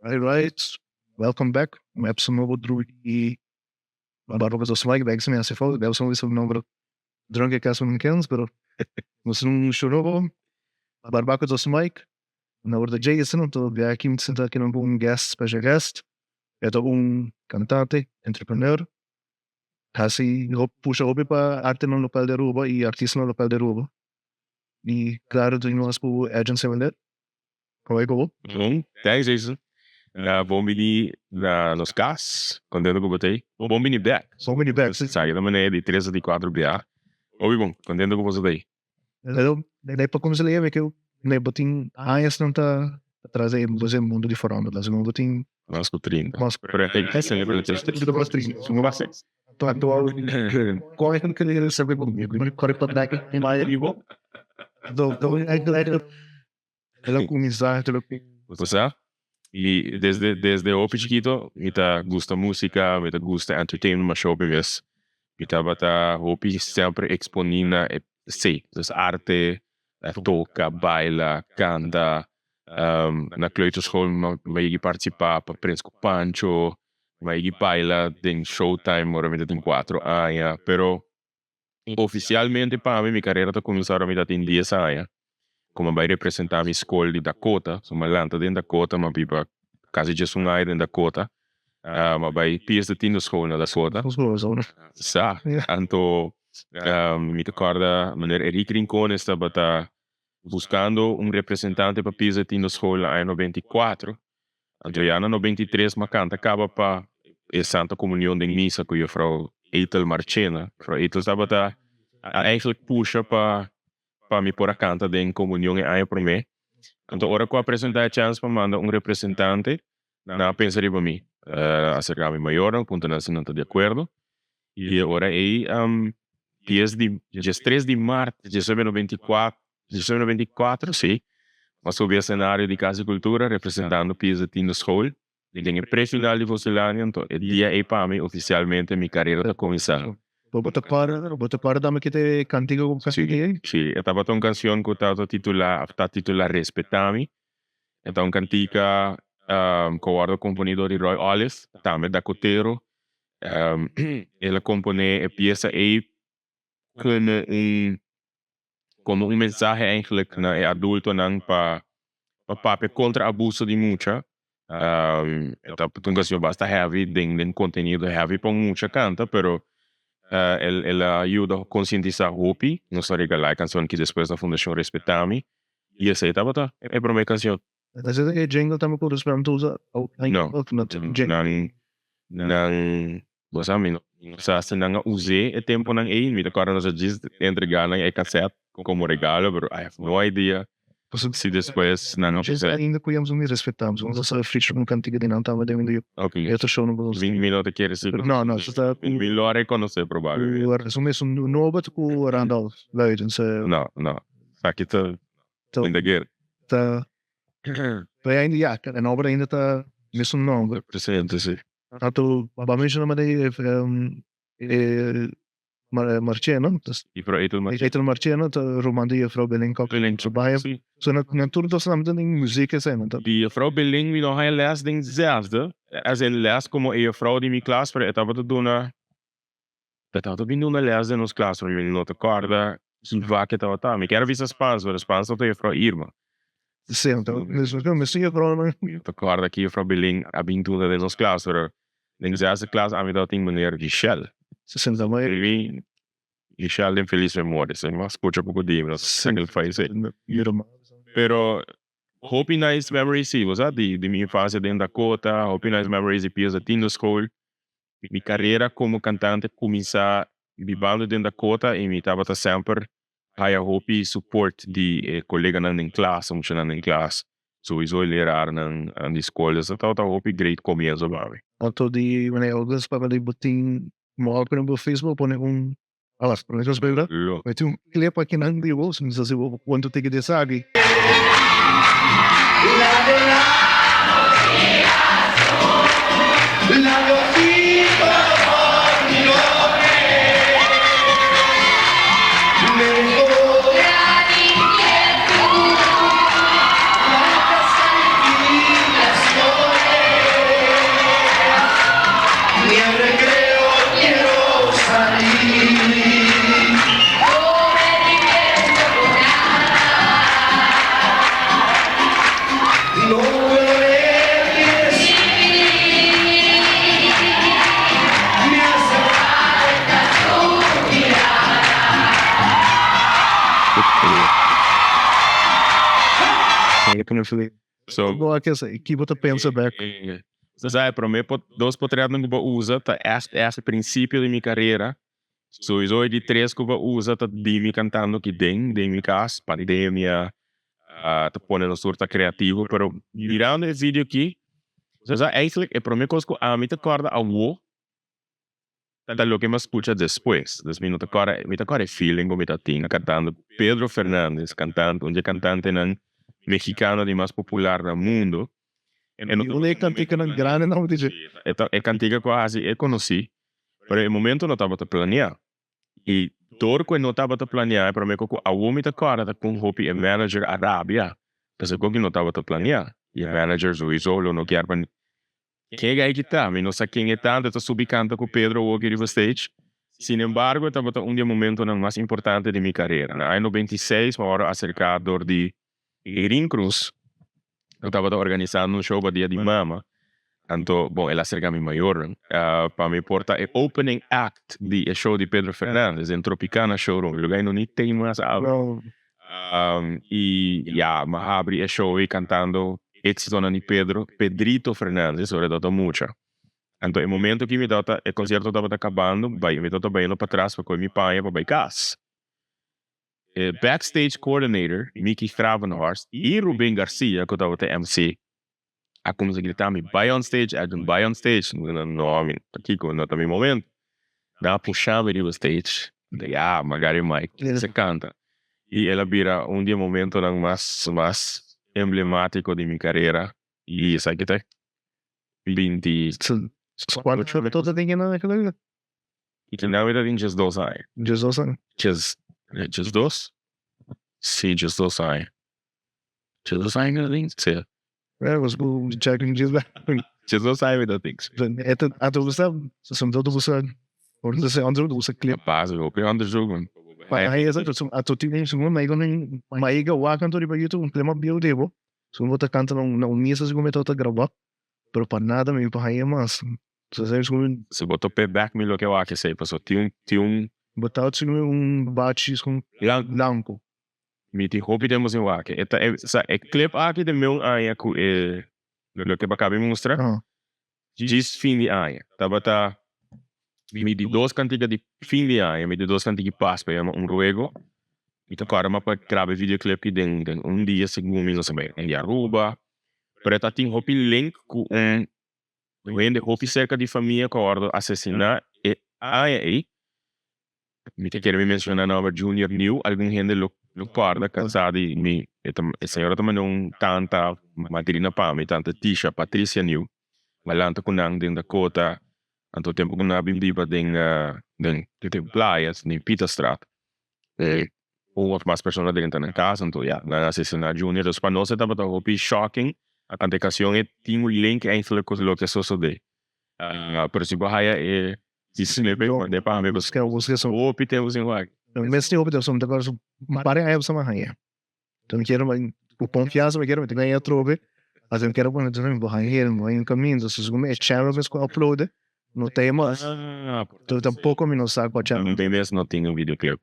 Right, right. Welcome back. Un episode nobo di Barba dos Mike. Bek mi hace fout. Bek mi nomber drunk e caso no kens, pero nos un show nobo. Barbaco dos Mike. Na orde Jason, anto bia aki mi senta aki un guest, special guest. E ta un cantante, entrepreneur. Hasi pusha hopi pa arte no local de Aruba y artista no local de Aruba. Y claro, tuvimos ku Edjean Sevendet. Con ta cu Bon, thanks, Jason. Bon bini na nos cas, contento cu bo t'ey. Bon bini back. Bon bini back. Sabi ta manera di tres of di cuatro bia. Hopi bon, contento cu bo t'ey. Pero, nee, pa cuminsa leve que nee, bo tin años nan ta atrás de e mundo di farándula. So, bo tin Mas cu 30. Mas Pero é sempre mas 30. So, actual, qual é que queria saber comigo? Corre para trás, mais vivo. Então, eigenlijk el a cuminsa, O sea, y desde hopi chikito, mi ta gusta musica, mi ta gusta entertainment, mas hopi ves. Mi tabata hopi semper exponi na si, dus arte, toca, baila, canta. Na kleuterschool mi a yegi participa pa Prins cu Pancho, mi a yegi baila den Showtime ora mi tatin 4 aña, pero oficialmente pa mi, mi carera ta cuminsa ora mi tatin 10 aña. Como a bay representa mi school di Dakota, so mi a lanta den Dakota, mi a biba casi 11 aña den Dakota. Mi a bay Pius de Tiende school na Dakota. Sa, anto mi ta corda meneer Eric Rincones tabata buscando un representante pa Pius de Tiende school na aña 94. Anto ya na 93 mi a canta caba pa e Santa Comunión den misa cu juffrouw Ethel Marchena. Juffrouw Ethel tabata eigenlijk pusha pa mi por a canta den comunión e aña prome. Anto ora cu a presenta e chance pa manda un representante, nan a pensa riba mi. Acerca mi mayornan, punta nan si nan ta di acuerdo. Y ora ey 10 di 13 di maart 1994, 1994, si, mi a subi escenario di Casa di Cultura representando Pius de Tiende School den e pre-final di Voselania, anto e dia ey pa mi oficialmente mi carera ta cuminsa. Bo ta para dame que te cantiga cu Si, si, e tabata un cancion cu ta titula Respetami. E ta un cantica cu a wordo componi door di Roy Olive, tambe Dakotero. El a compone e pieza ey como un mensahe eigenlijk na e adultonan pa papia contra abuso di mucha. E ta un cancion basta heavy, den contenido heavy pa mucha canta, pero el a yuda concientisa hopi. Nos a regala e cancion aki despues na Fundacion Respetami. Y esey tabata e prome cancion. E jingle tambe cu Respetami usa? No. Nan, bo sa, mi no sa si nan a us'e e temponan ey, mi ta corda nos a djis entrega nan e cassette como regalo, pero I have no idea si despues nan a us'e. Ainda cu yams mi respetamos. Nos a feature un cantica di nan tambe den Ok. otro show no. Mi no ta kere si. No, ta Mi lo a reconoce probablemente. Su mes un nobo cu Randall Luidens. No. Aki ta ainda kere. Ta pero ainda ja, e nomber ainda ta mesun nomber. Presente, si. Anto, ba menciona maar Marchena, dus Juffrouw Ethel Marchena. Ethel Marchena, ta ruman di juffrouw Belin Kok. Belin. Trabalha. So na tur dos namen den muziek zijn. Di juffrouw Belin mi no haya les den zesde. As in les como e juffrouw di mi klas, pero e tabata duna e tabata bin duna les den nos klas, pero mi no ta corda ki vak e tabata. Mi kier bisa Spaans, pero Spaans tabata juffrouw Irma. Si, anto, mes juffrouw Mi ta corda ki juffrouw Belin a bin duna den nos klas, pero den zesde klas ami tabatin meneer Michel. 60 maar. Mi Michel den feliz memoria, si mi scucha poco di mi, no sa el fallece. Pero hopi nice memories si, bo sa, di mi infancia den Dakota, hopi nice memories di Pius de Tiende School. Mi carera como cantante cuminsa bibando den Dakota y mi tabata semper Haya hopi support di e coleganan den klas, muchanan den klas. Sowieso e lerarnan di scol. Dus dat tabata hopi great comienzo pa mi. Anto di wanneer August papa di bo tin mòrgen op bo Facebook pone un alas pone nos bela mi tin un clip akinan di bo so mi sa si bo cuanto tiki di esaki. So, Bo a kesa, ki bo ta pensa bek? Sa e prome pot, dos potretnan ku bo usa ta echt echt e prinsipio di mi karera. Souiso e di tres ku bo usa ta di mi kantando ki den den mi kas, pandemia ta pone nos tur ta kreativo, pero mirando e video aki, sa eigenlijk e prome kos ku ami ta kòrda awo ta loke mi a skucha despues. Dus mi no ta kòrda, mi ta kòrda e feeling ku mi ta tin kantando ku Pedro Fernandez, kantante, un di e kantantenan mexicano di mas popular na mundo. E un di e kantikanan grandi nan di dje. E ta e kantika ku a hasi e konosí, pero e momento no tabata planeá. I dor ku e no tabata planeá e promé ku awo mi ta kòrda ta kon hopi e manager a rabia, pasobra kon ki no tabata planeá. I e manager souiso lo no kier pa Ken e ki ta? Mi no sa ken e ta, anto e ta subi kanta ku Pedro awoki riba stage. Sin embargo, e tabata un di e momentonan mas importante di mi karera. Na aña 96 mi a wòrdu aserká dor di Irene Cruz, ku tabata organisando un show pa Dia di Mama. Anto, bon, el a aserká mi mayornan pa mi por ta e opening act di e show di Pedro Fernandez den Tropicana Showroom, lugá ei no ni tin mas awe. I ya, mi a habri e show ei kantando éxitonan di Pedro, Pedrito Fernandez, ora e tabata mucha. Anto e momento ki mi tabata, e concierto tabata kabando, bai, mi tabata bayendo patras pa kohe mi paña pa bai kas. E backstage coordinator, Mickey Gravenhorst, i Ruben Garcia, ku tabata e MC, a kuminsá grita mi, Bai on stage, Edwin, bai on stage. Mi bisa, No, mi, pakiko? No ta mi momento. Nan a pusha mi riba stage. Mi ta, Ya, mi a gara e mic, mi kuminsá kanta. I el a bira un di e momentonan mas, mas emblematiko di mi karera. I esaki ta 20. Kuantu bo ta tin aki? Nan mi ta tin 12 aña. 12 aña? 12? Si, 12 aña. 12 aña mi ta tin? Si. Ja, was ku checking djes 12 aña mi ta tin. E ta gusta, soms ta gusta, ora ta hasi onderzoek, ta gusta clip. Capaz, hopi onderzoek man. Ahí es, a tin un segun maigo maiga wak anto riba YouTube un clip bieu di bo, segun bo ta canta na un misa segun mi tabata graba, pero pa nada mi pa haña mas. Si bo top'é bek mi loke wak esei paso tin tin un. Bo ta haci un bachi blanco. Mi tin hopi tempo sin wak e ta e sa e clip aki ta meun aña ku e loke bo a mustra djis fin di aña tabata mi di dos kantika di fin di aña mi di dos kantika di pascua yama un ruego mi ta kòrda mi a por graba e video clip aki den den un dia segun mi no sa bai di Aruba pero e ta tin hopi link ku un Un hende hopi serka di famia ku a wòrdu asesiná e aña ei. Mi ta kere mi menshoná nòmber Junior New, algun hende lo lo kòrda kasá di mi. E ta e señora ta manda un tanta madrina pa mi, tanta Tisha, Patricia New. Mi a lanta ku nan den Dakota, anto tempu ku nan a bin biba den den den playa, den Pieterstraat. E un of mas persona drenta nan cas, anto ya, nan a asesina Junior. Dus pa nos e tabata hopi shocking, anto e casion e tin un link eigenlijk cu loke a sosode. Pero si bo haya e clip e manda e pa mi, pasobra hopi tempo sin wak. Mes tin hopi tempo, so mi ta kòrda su un par di aña pasá mi a haña. Enton mi kier ku konfiansa mi kier mi ta gaña atrobe, asina mi kier a pone mi bo haña mi bo haña un kaminda, so segun mi e channel mes ku a upload no ta e mas, enton tampoko mi no sa kua channel. Mi mes no tin un videoclip.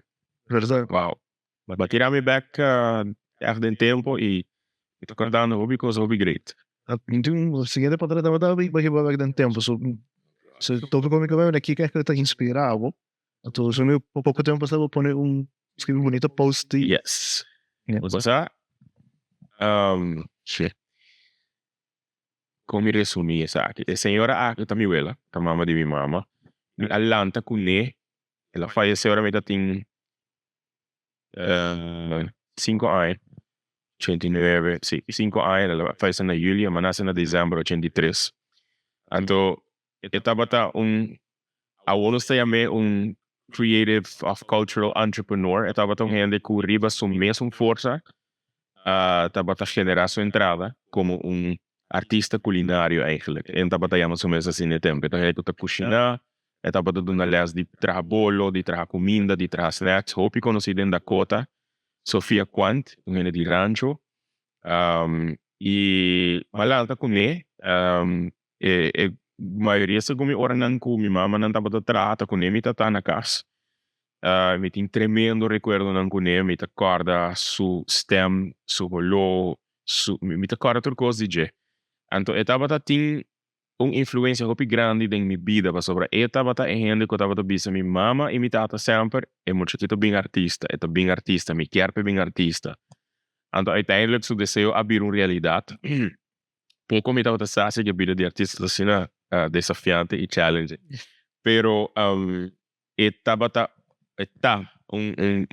Verdad. Wow. Bo a tira mi bek echt den tempo y mi ta kordando hopi cos hopi great. Mi siguiente pregunta tabata bo hiba bek den tempo, so topico mi ke bai kiko ta inspira bo? Anto mi poko tempo pasa bo pone un. Skirbi un bunito post di. Yes. Bo sa, kon mi resumi esaki? E señora aki ta mi wela, ta mama di mi mama. Mi a lanta kuné, el a fayesé ora mi ta tin Cinco aña, 89, si, cinco aña, el a fayece na julio, mi a nace na december 83. Anto e tabata un, awor nos ta yam'é un creative of cultural entrepreneur, e tabata un hende cu riba su mesun forsa tabata genera su entrada como un artista culinario eigenlijk. E tabata yama su mes asina e tempo, e ta hende cu ta cushina, E tabata duna les di traha bolo, di traha kuminda, di traha snacks. Hopi konosí den Dakota, Sofia Quant, un hende di rancho. I m'a lanta kuné. E e mayoria segun mi oranan ku mi mamanan tabata traha ta kuné mi tata na kas. Mi tin tremendo rekuerdonan kuné. Mi ta kòrda su stèm, su holó, su mi ta kòrda tur kos di dje. Anto e tabata tin un influencia hopi grandi den mi bida pasobra e tabata e hende cu tabata bisa mi mama y mi tata semper e muchachito ta bin artista, e ta bin artista, mi kier pa e bin artista. Anto uiteindelijk su deseo a bira un realidad. Poco mi tabata sa si cu e bida di artista ta asina desafiante y challenging. Pero e tabata, e ta un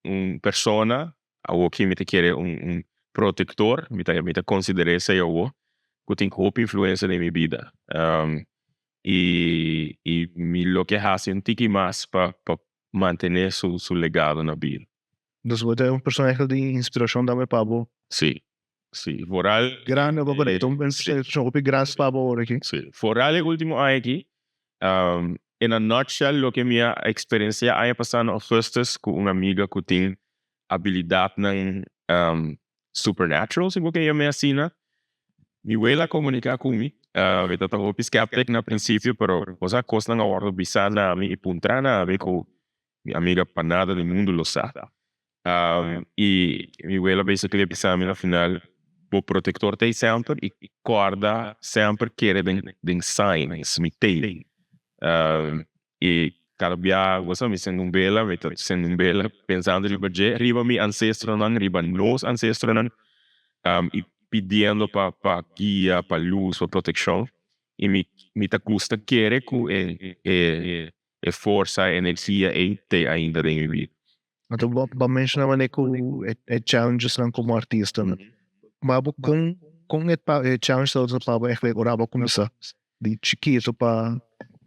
un persona Awoki mi ta kere un protector, mi ta mi ta considera esey awo, cu tin hopi influencia den mi bida. Y y mi lo ke haci un tiki mas pa pa mantene su su legado na bida. Dus bo ta un persona eigenlijk di inspiracion tambe pa bo? Si, si. Vooral. Grandi bo ta un inspiracion hopi grandi pa bo awor aki. Si. Vooral e ultimo aña aki, In a nutshell loke mi a experiencia aña pasa na augustus cu un amiga cu tin habilidadnan supernatural si bo ke yam'e asina, mi wela a comunica cu mi, mi ta ta hopi skeptic na principio pero cosa cosnan a wordo bisa na mi y puntra na mi cu mi amiga pa nada den mundo lo sa. Y mi wela basically a bisa mi na final, bo protector ta ey semper y corda semper kere den signs, mi t'ey. Y cada bia bo sa mi sende un bela, mi ta sende un bela pensando riba dje, riba mi ancestronan, riba nos ancestronan y pidiendo pa pa guia, pa luz, pa proteccion. Y mi mi ta gusta kere cu e e e forsa, e energia ey t'ey ainda den mi bida. Anto bo a menciona manera cu e challengesnan como artista. Ma bo con con e challenges ta pa bo eigenlijk ora bo a cuminsa di chikito pa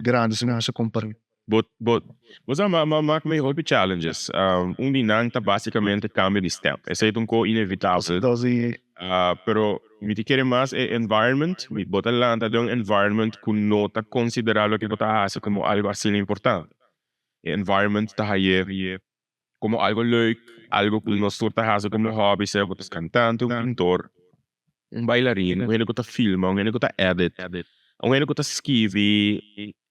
grandi si nan sa compara? Bo bo bo sa ma ma mak mi hopi challenges. Un di nan ta basicamente cambio di stem. Esey ta un co inevitabel. Pero mi ta kere mas e environment. Bo ta lanta den un environment cu no ta considera loke bo ta haci como algo asina importante. E environment ta haye como algo leuk, algo cu nos tur ta haci como hobby, sea cu ta cantante, un pintor, un bailarin, un hende cu ta filma, un hende cu ta edit, un hende cu ta skibi,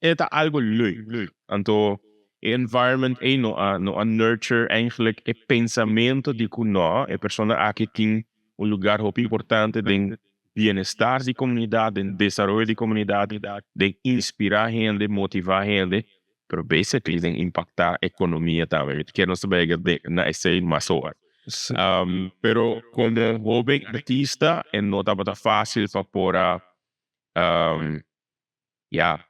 e ta algo leuk. Anto e environment ey no a no a nurture eigenlijk e pensamento di cu no, e persona aki tin un lugar hopi importante den bienestar di comunidad, den desaroyo di comunidad, den inspira hende, motiva hende. Pero basically den impacta economia tambe. Mi ta kier nos ta bay na esey mas ora. Pero como hoben artista e no tabata facil pa por a ya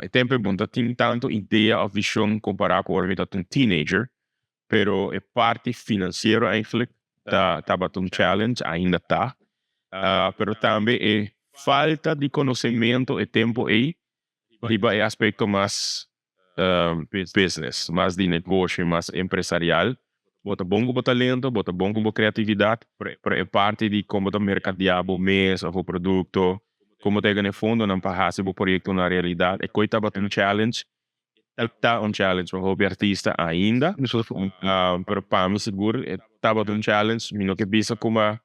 e tempo bo no ta tin tanto idea of vision compara cu ora mi tabata un teenager. Pero e parti financiero eigenlijk ta tabata un challenge, ainda ta. Pero tambe e falta di conocemento e tempo ey riba e aspecto mas business, mas di negoshi, mas empresarial. Bo ta bon cu bo talento, bo ta bon cu bo creatividad, pero e parti di con bo ta mercadea bo mes of bo producto, con bo ta yega na e fondonan pa haci bo proyecto una realidad, e coy tabata un challenge, e ta un challenge pa hopi artista ainda, pero pa mi sigur e tabata un challenge, mi no ke bisa kuma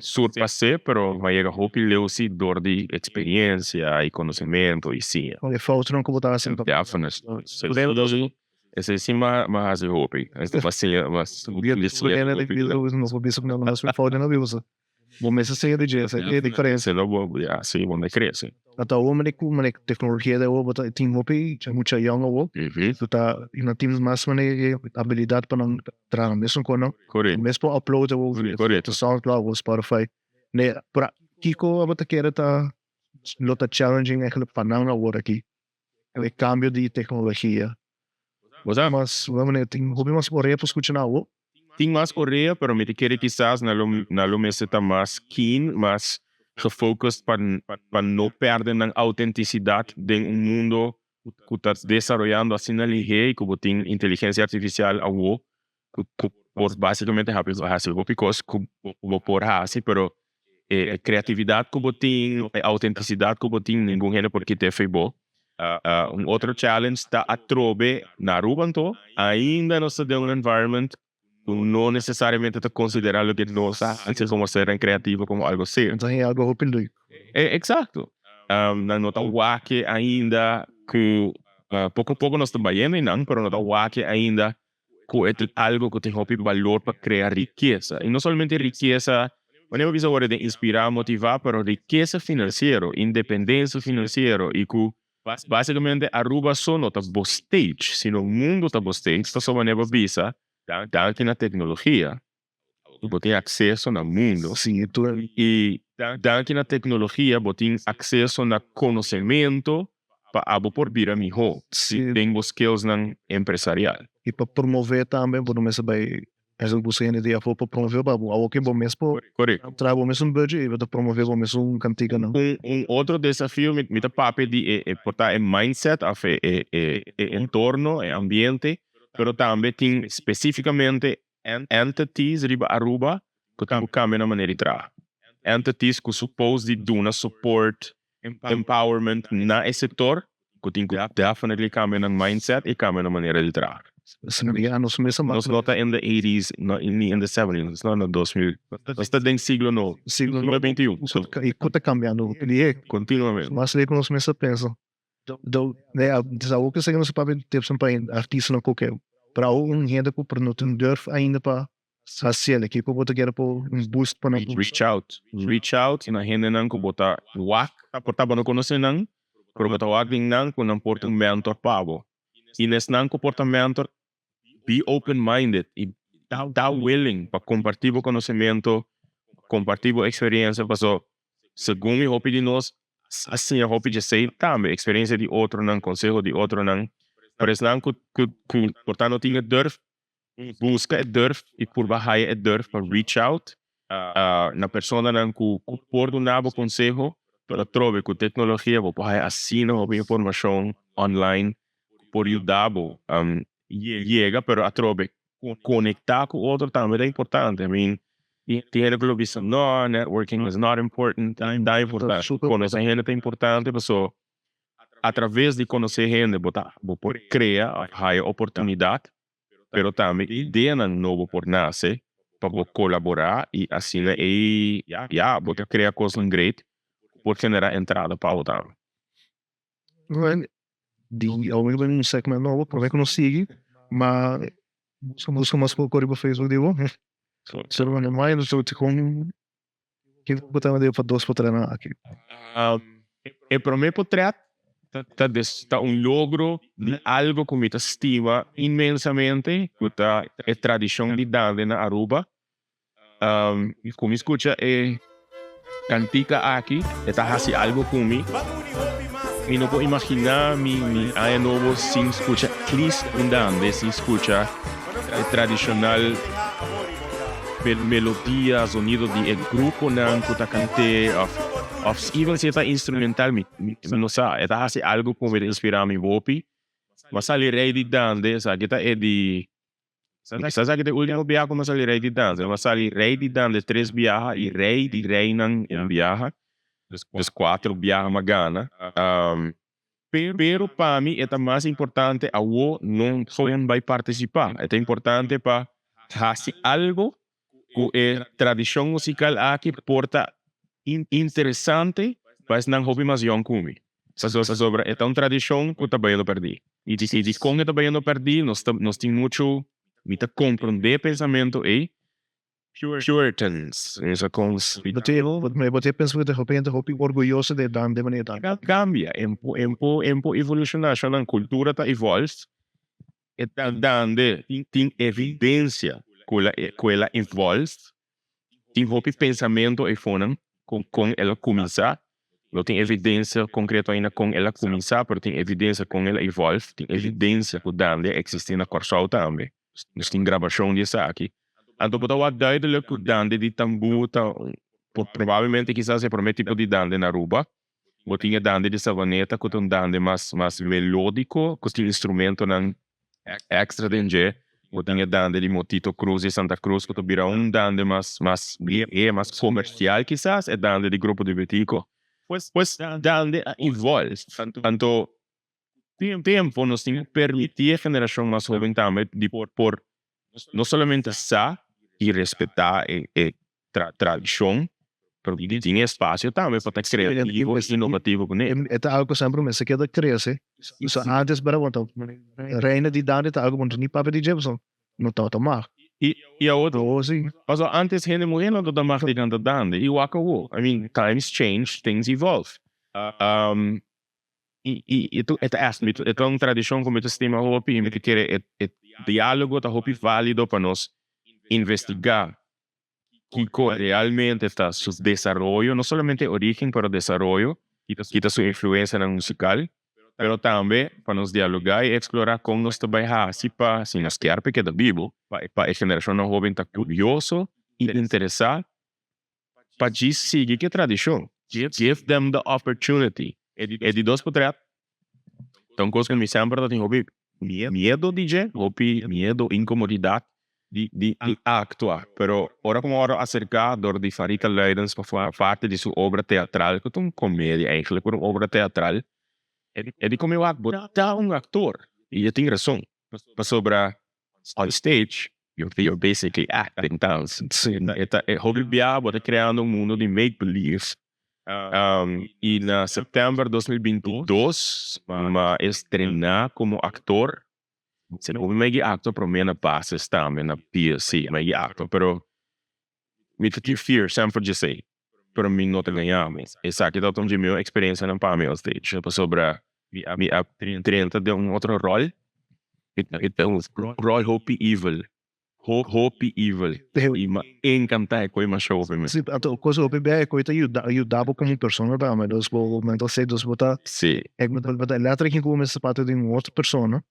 Surpas'é, pero m'a yega hopi leu si dor di experiencia y conocemento y siña. E foutnan cu bo ta haci. Definitely. Esey si m'a haci hopi. M'a siña, m'a siña hopi. Bo mester sea di dje, esei e diferencia. Se lo bo, ya, si, bo no crece. Anto awor mane ku mane teknologia di awor bo ta tin hopi mucha yong awor ku ta i nan tin mas mane e abilidat pa nan traha mesun kon nan mes por upload awor via Soundcloud of Spotify. Ne, pero kiko abo ta kere ta lo ta challenging eigenlijk pa nan awor aki e cambio di teknologia? Bo sa. Mas mane tin hopi mas orea pa skucha nan awor. Tin mas orea pero mi ta kere kisas nan lo nan lo mester ta mas keen, mas gefocust pa pa no perde nan autenticidad den un mundo cu ta desaroyando asina lihe y cu bo tin inteligencia artificial awo cu cu por basicamente hapi haci hopi cos cu bo por haci pero e creatividad cu bo tin, e autenticidad cu bo tin ningun hende por kita efe bo. Un otro challenge ta atrobe na Aruba anto ainda nos ta den un environment cu no necesariamente ta considera loke nos ta haci como sernan creativo como algo serio. Nan ta haña algo hopi leuk. Exacto. Nan no ta wak ainda cu poco poco nos ta bayendo eynan pero no ta wak ainda cu e ta algo cu tin hopi balor pa crea rikesa. Y no solamente rikesa, wanneer bo bisa ora den inspira, motiva, pero rikesa financiero, independencia financiero y cu basicamente Aruba so no ta bo stage, sino mundo ta bo stage, pasobra wanneer bo bisa danki na tecnologia bo tin acceso na mundo y danki na tecnologia bo tin acceso na conocemento pa abo por bira miho den bo skillsnan empresarial. Y pa promove tambe bo no mester bay esaki busca hende di afo pa promove pa bo, awo ke bo mes por traha bo mes un budget y bo ta promove bo mes un canticanan. Un otro desafio mi ta papia di e por ta e mindset of e entorno, e ambiente, pero tambe tin specificamente Entities riba Aruba ku tin ku kambia nan manera di traha. Entities ku supose di duna support, empowerment na e sektor ku tin ku definitely kambia nan mindset i kambia nan manera di traha. Nos no ta in the eighties ni in the seventies, nos ta na 2000, nos ta den siglo nobo, siglo 21. I ku ta kambiando continuamente. Mas lei ku nos mester pensa. Awor ku nos papia tipsnan pa artistanan ku ke, pero awor un hende ku no tin durf ainda pa hasiel, kiko bo ta kere por un boost pa nan? Reach out, reach out na hendenan ku bo ta wak, por ta bo no konosé nan, pero bo ta wak den nan ku nan por ta un mentor pa bo. I nesnan ku por ta mentor, be open minded i ta willing pa kompartí bo konosementu, kompartí bo eksperensia, paso segun mi hopi di nos a siña hopi djesei tambe, eksperensia di otronan, konseho di otronan, pero esnan ku ku ku por ta no tin e durf, buska e durf i purba haya e durf pa reach out na personanan ku ku por duna bo konseho, pero atrobe ku teknologia bo por haya asina hopi informashon online ku por yuda bo yega, pero atrobe conecta cu otro tambe ta importante. I mean, tin hende cu lo bisa no, networking is not important. Ta importante. Conoce hende ta importante paso a traves di conoce hende bo ta bo por crea of haya oportunidad, pero tambe ideanan nobo por nace pa bo colabora y asina ey ya bo ta crea cosnan great cu por genera entrada pa bo tambe. Di awor mi un segment nobo prome ku nos sigui ma buska buska mas poko riba Facebook di bo solo manda mai nos ta kon kiko bo ta manda pa dos potretnan aki. E prome potret ta ta un logro di algo ku mi ta stima inmensamente ku ta e tradishon di dande na Aruba. Ku mi skucha e kantika aki e ta hasi algo ku mi. Mi no por imaginá mi mi aña nobo sin skucha at least un dande, sin skucha e tradishonal melodia, zonido di e gruponan ku ta kant'é òf òf even si e ta instrumental mi no sa. E ta hasi algo ku mi ta inspirá mi hopi. Mi a sali rei di dande, esaki ta e di Sa sa ki ta e ultimo biaha ku mi a sali rei di dande. Mi a sali rei di dande tres biaha i rei di reinan un biaha. Dus kuater biaha mi a gana. Pero pa mi e ta mas importante awo no gewoon bai partisipá. E ta importante pa hasi algo ku e tradishon musikal aki por ta interesante pa esnan hopi mas yòn ku mi. Pasobra e ta un tradishon ku ta bayendo pèrdí. I dikon e ta bayendo pèrdí? Nos ta nos tin muchu, mi ta komprondé e pensamentu ei, Puritans, esa cos. Bo te, bo te pensa cu hopi hende hopi orguyoso de dande manera ta. Cambia, empo, empo, empo evoluciona, nan cultura ta evolve, e dande tin evidencia cu el a evolve, tin hopi pensamento eifonan con el a cuminsa, no tin evidencia concreto ainda con el a cuminsa, pero tin evidencia con el a evolve, tin evidencia cu dande a existi na Corsou tambe, nos tin grabacion di esaki. Anto bo ta wak duidelijk cu dande di tambu ta probablemente kisas e prome tipo di dande na Aruba. Bo tin e dande di Savaneta cu ta un dande mas mas melodico cu tin instrumentonan extra den dje. Bo tin e dande di Motito Cruz di Santa Cruz cu ta bira un dande mas mas e mas comercial kisas, e dande di Grupo di Betico. Pues dande a evolve. Anto tempo nos tin cu permiti e generacion mas hoben tambe di por no solamente sa y respeta e tradicion, pero di tin espacio tambe pa ta creativo y innovativo cune. E ta algo cu semper mester keda crece. So antes bera bo ta reina di dande ta algo bo no ta ni papia di dje pasobra no tabata mag. Y awor pasobra antes hende muher no tabata mag di canta dande y wak awor. I mean times change, things evolve. I e ta ègt, e ta un tradishon ku mi ta stima hopi i mi ta kere e diálogo ta hopi válido pa nos investigá kiko realmente ta su desaroyo, no solamente e orígen pero desaroyo, ki ta su influensianan musikal, pero tambe pa nos dialogá i eksplorá kon nos ta bai hasi pa, si nos kier pa e keda bibu, pa e generashonnan hóben ta kurioso i interesá pa djis sigui ki tradishon. Give them the opportunity. E di dos potret ta un kos ku mi semper ta tin hopi miedo di dje, hopi miedo, inkomodidat di di aktua. Pero ora ku mi wòrdu aserká dor di Farita Luidens pa forma parti di su obra teatral, ku ta un komedia eigentlik, pero un obra teatral, e di ku mi wak, bo ta un aktor. I e tin rason, pasobra on stage you're basically acting tans. E ta e hopi bia bo ta creando un mundo di make believe. Y na september 2022 mi a estrena como actor. Segun mi megi acto prome na bases tambe na PSC mi a megi acto pero mi ta tin fear semper djesey pero mi no ta gaña mi. Esaki ta un dje miho experiencianan pa mi on stage pasobra mi a drenta den un otro rol, e ta un rol hopi evil, hopi evil y mi a encanta e koe masha hopi mes. Si, anto cos hopi bia e koe ta yuda yuda bo como persona tambe, dus bo mental state, dus bo ta bo ta letterlijk cu bo mester papia den un otro persona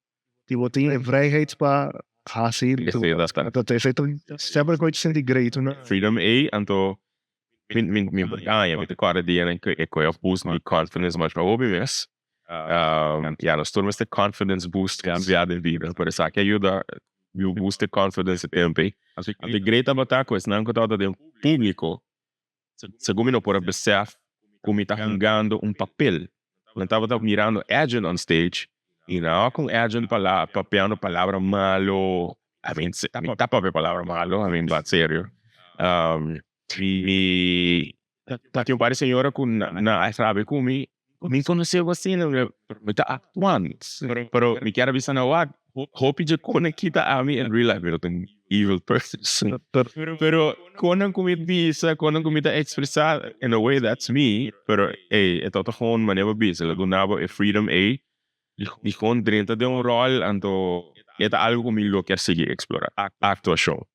y bo tin e vrijheid pa haci dat esey ta semper koe ta sinti great. Freedom ey anto Mi mi mi gaña, mi ta kòrda dianan ku e koe a boost mi confidence masha hopi mes. Ya, nos tur mester confidence boost bia den bida, pero esaki a yuda mi boost e confidence e tempu ei. Anto e great tabata ku esnan ku tabata den públiko, segun mi no por a besef ku mi ta hungando un papel. Nan tabata mirando Edjean on stage i nan a kon Edjean papiando palabra malo, I mean, mi ta papia palabra malo, I mean, but serio. Mi ta tin un par di señora ku nan a rabia ku mi, mi konosé bo asina, mi ta aktuando, pero mi kier a bisa nan wak, hopi dje kon a kita ami in real life, mi no ta un evil person, pero konnan ku mi bisa, konnan ku mi ta ekspresá, in a way that's me, pero ey, e tabata gewoon manera bo bisa, lo duna bo e freedom ey di gewoon drenta den un ròl, anto e ta algu ku mi lo kier sigui eksplorá, aktuashon.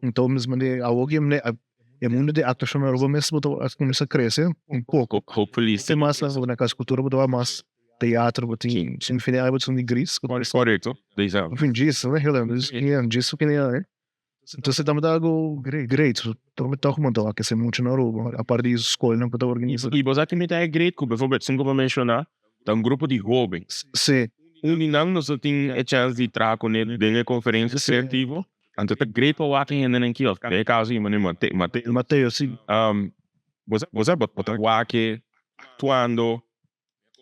Enton mes manera awor ki e mundo di actuacion na Aruba mes bo ta cuminsa crece un poco. Hopefully si. Mas na cas cultura bo ta wak mas teatro bo tin sin fin di bo tin di gris. Correcto. Fin djis no heel erg djis su kende awe. Entonces ta algo great toch bo ta wak esey mucho na Aruba apart di scolnan cu ta organisa. Y bo sa kico ta e great cu bijvoorbeeld esun cu bo menciona ta un grupo di hobens. Si. Un di nan nos ta tin e chance di traha cune den e conferencia creativo. Anto ta great pa wak e hendenan ki of den e kaso aki manera Mate Mateo. Mateo si. Bo sa bo sa bo ta wak e aktuando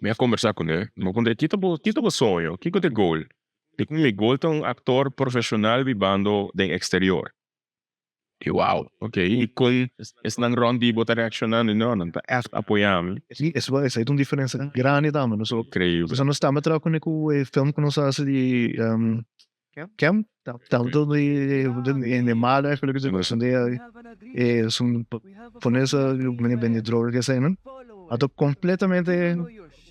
mi a kombersá kuné mi a puntra ki ta bo ki ta bo soño kiko ta e goal di ku mi goal ta un aktor profeshonal bibando den eksterior i wow ok i kon esnan rònt di bo ta reakshonando no nan ta ègt apoyá mi. Si esei ta un diferensia grandi tambe no so Increíble. Nos tambe a traha kuné ku e film ku nos a hasi di Kem? Tanto di hende malo eigenlijk cu esaki esun ponerse bende droga cu esainan anto completamente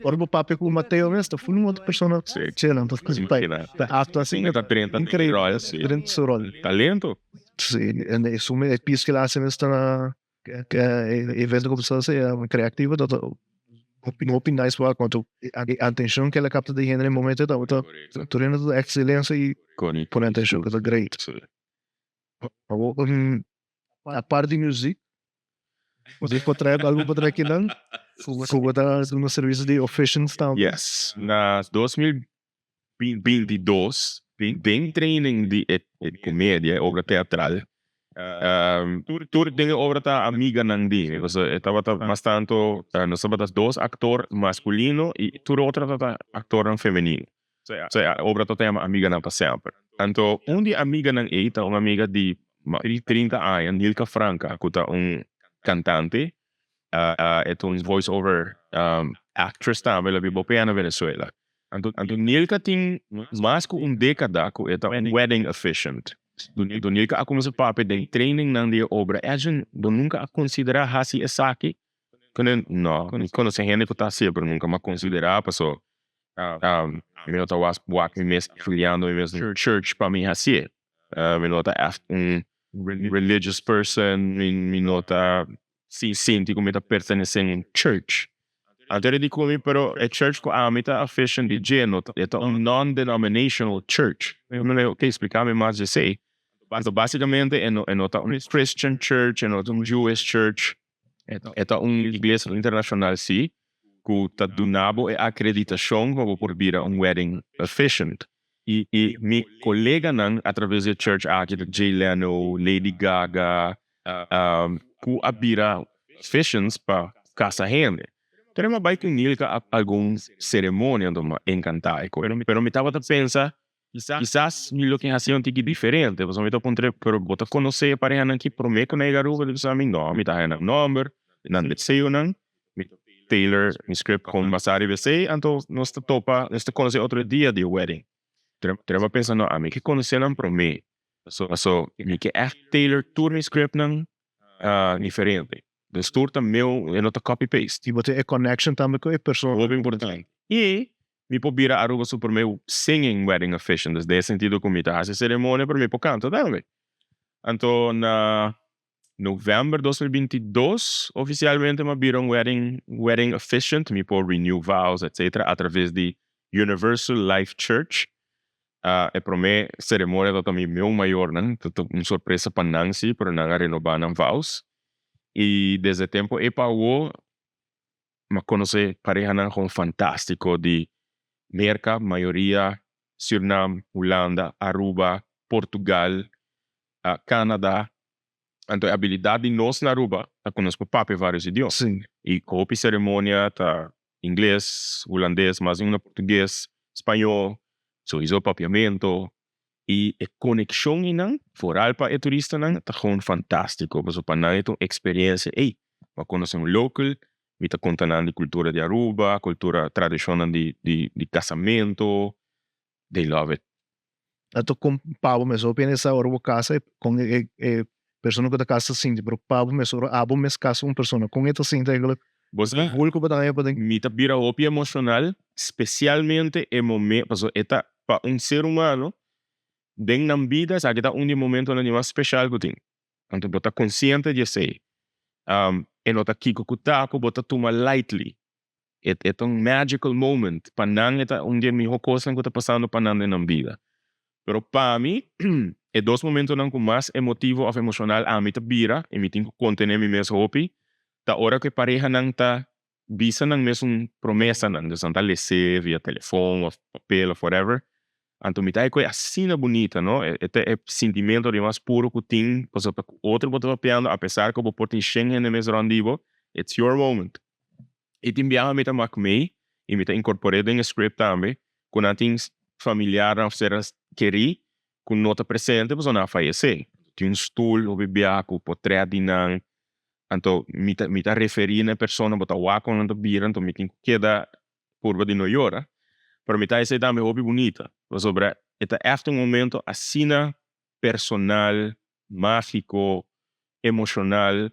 ora bo papia cu Mateo mes ta full un otro persona chela anto ta actua asina Ta drenta den rol si. Drenta su rol. Talento. Si en esun e piece cu el a haci mes ta e evento cu bo ta haci creativo ta hopi hopi nice wak want e atencion cu el a capta di hende na e momento tabata tur hende ta echt silencio y pone atencion cu ta great. Awor apart di music bo por trae algo pa trae kinan cu bo ta duna servicio di officiants tambe? Yes, na 2022 den training di e comedia, e obra teatral, tur den e obra ta amiganan di mi, pasobra e tabata mas tanto nos tabata dos actor masculino y tur otro tabata actornan femenino. So e obra tabata yama Amiganan pa Semper. Anto un di e amiganan ei ta un amiga di 30 aña, Nilka Franca, cu ta un cantante, e ta un voice over actress tambe, el a biba hopi aña na Venezuela. Anto Nilka tin mas ku un dékada ku e ta un wedding officiant. Anto Nilka a kuminsá papia den trainingnan di e obra, Edjean, bo nunka a konsiderá hasi esaki? Kende, No, mi konosé hende ku ta hasié, pero nunka mi a konsiderá paso mi no ta wak mi mes afiliando mi mes na church pa mi hasié. Mi no ta ègt un religious person, mi no ta sinti ku mi ta pertenesé un church. Anto e di ku mi, pero e church ku ami ta officiant di dje no ta, e ta un non-denominational church. Mi a ok, splika mi mas di esei. Anto basikamente e no e no ta un Christian church, e no ta un Jewish church, e ta un iglesia internashonal si, ku ta duna bo e akreditashon pa bo por bira un wedding officiant. I mi koleganan atraves di e church aki ta Jay Leno, Lady Gaga, ku a bira officiants pa kasa hende. Pero mi a bai ku Nilka a algun seremonia anto mi a enkantá e kos. Pero mi tabata pensa kisas mi lo ke hasi un tiki diferente pasobra mi ta puntra pero bo ta konosé e parehanan ki promé ku nan yega Aruba? Di bisa mi no, mi ta haña nan nòmber, nan deseonan, mi ta tailor mi script kon basá riba esei anto nos ta topa nos ta konosé otro dia di e wedding. Pero mi a pensa no ami ke konosé nan promé. Paso mi ke ègt tailor tur mi scriptnan diferente. Dus tur ta meu, e no ta copy paste. I bo tin e connection tambe ku e persona. Hopi importante. I mi por bira Aruba su prome singing wedding officiant. Dus den e sentido ku mi ta hasi ceremonia pero mi por kanta tambe. Anto na november 2022 oficialmente mi a bira un wedding wedding officiant. Mi por renew vows etcetera atraves di Universal Life Church. E prome ceremonia tabata mi meu mayornan, ta un sorpresa pa nan si, pero nan a renoba nan vows. Y desde e tempo ey pa awo mi a conoce parehanan gewoon fantastico di Merca, mayoria Surinam, Hulanda, Aruba, Portugal, Canada. Anto e abilidad di nos na Aruba ta cu nos por papia varios idioma. Y hopi ceremonia ta ingles, hulandes, mas di una portugues, spañó, sowiso papiamento y e conexion eynan, vooral pa e turistanan, ta gewoon fantastico pasobra pa nan e ta un experiencia, ey, bo a conoce un local, mi ta conta nan di cultura di Aruba, cultura, tradicionnan di di casamento, they love it. Anto con pa bo mes hopi hende sa ora bo casa con e e persona cu ta casa ta sinti pero pa bo mes ora abo mes casa un persona con e ta sinti eigenlijk Bo sa hul cu bo ta haña paden. Mi ta bira hopi emocional specialmente e momento pasobra e ta pa un ser humano den nan bida esaki ta un di e momentonan di mas special cu tin anto bo ta consciente di esey e no ta kico cu ta cu bo ta tuma lightly. E ta un magical moment. Pa nan e ta un di e miho kosnan ku ta pasando pa nan den nan bida. Pero pa mi, e dos momentonan ku mas emotivo òf emoshonal ami ta bira i mi tin ku kontené mi mes hopi, ta ora ku e parehanan ta bisa nan mesun promesanan. Dus nan ta les'é via telefon òf papel òf whatever. Anto mi ta e koe asina bunita, no? E ta e sintimento di mas puro ku tin pasobra ku otro bo ta papiando apesar ku bo por tin shen hende mes rònt di bo, it's your moment. I tin biaha mi ta mak mei i mi ta inkorpor'é den e script tambe ku nan tin familiarnan òf seres kerí ku no ta presente pasobra nan a fayesé. Tin un stul hopi biaha ku potrèt di nan. Anto mi ta mi ta referí na e persona, bo ta wak kon nan ta bira, anto mi tin ku keda purba di no yora. Pero mi ta esei tambe hopi bunita pasobra. E ta echt un momento asina personal, magico, emocional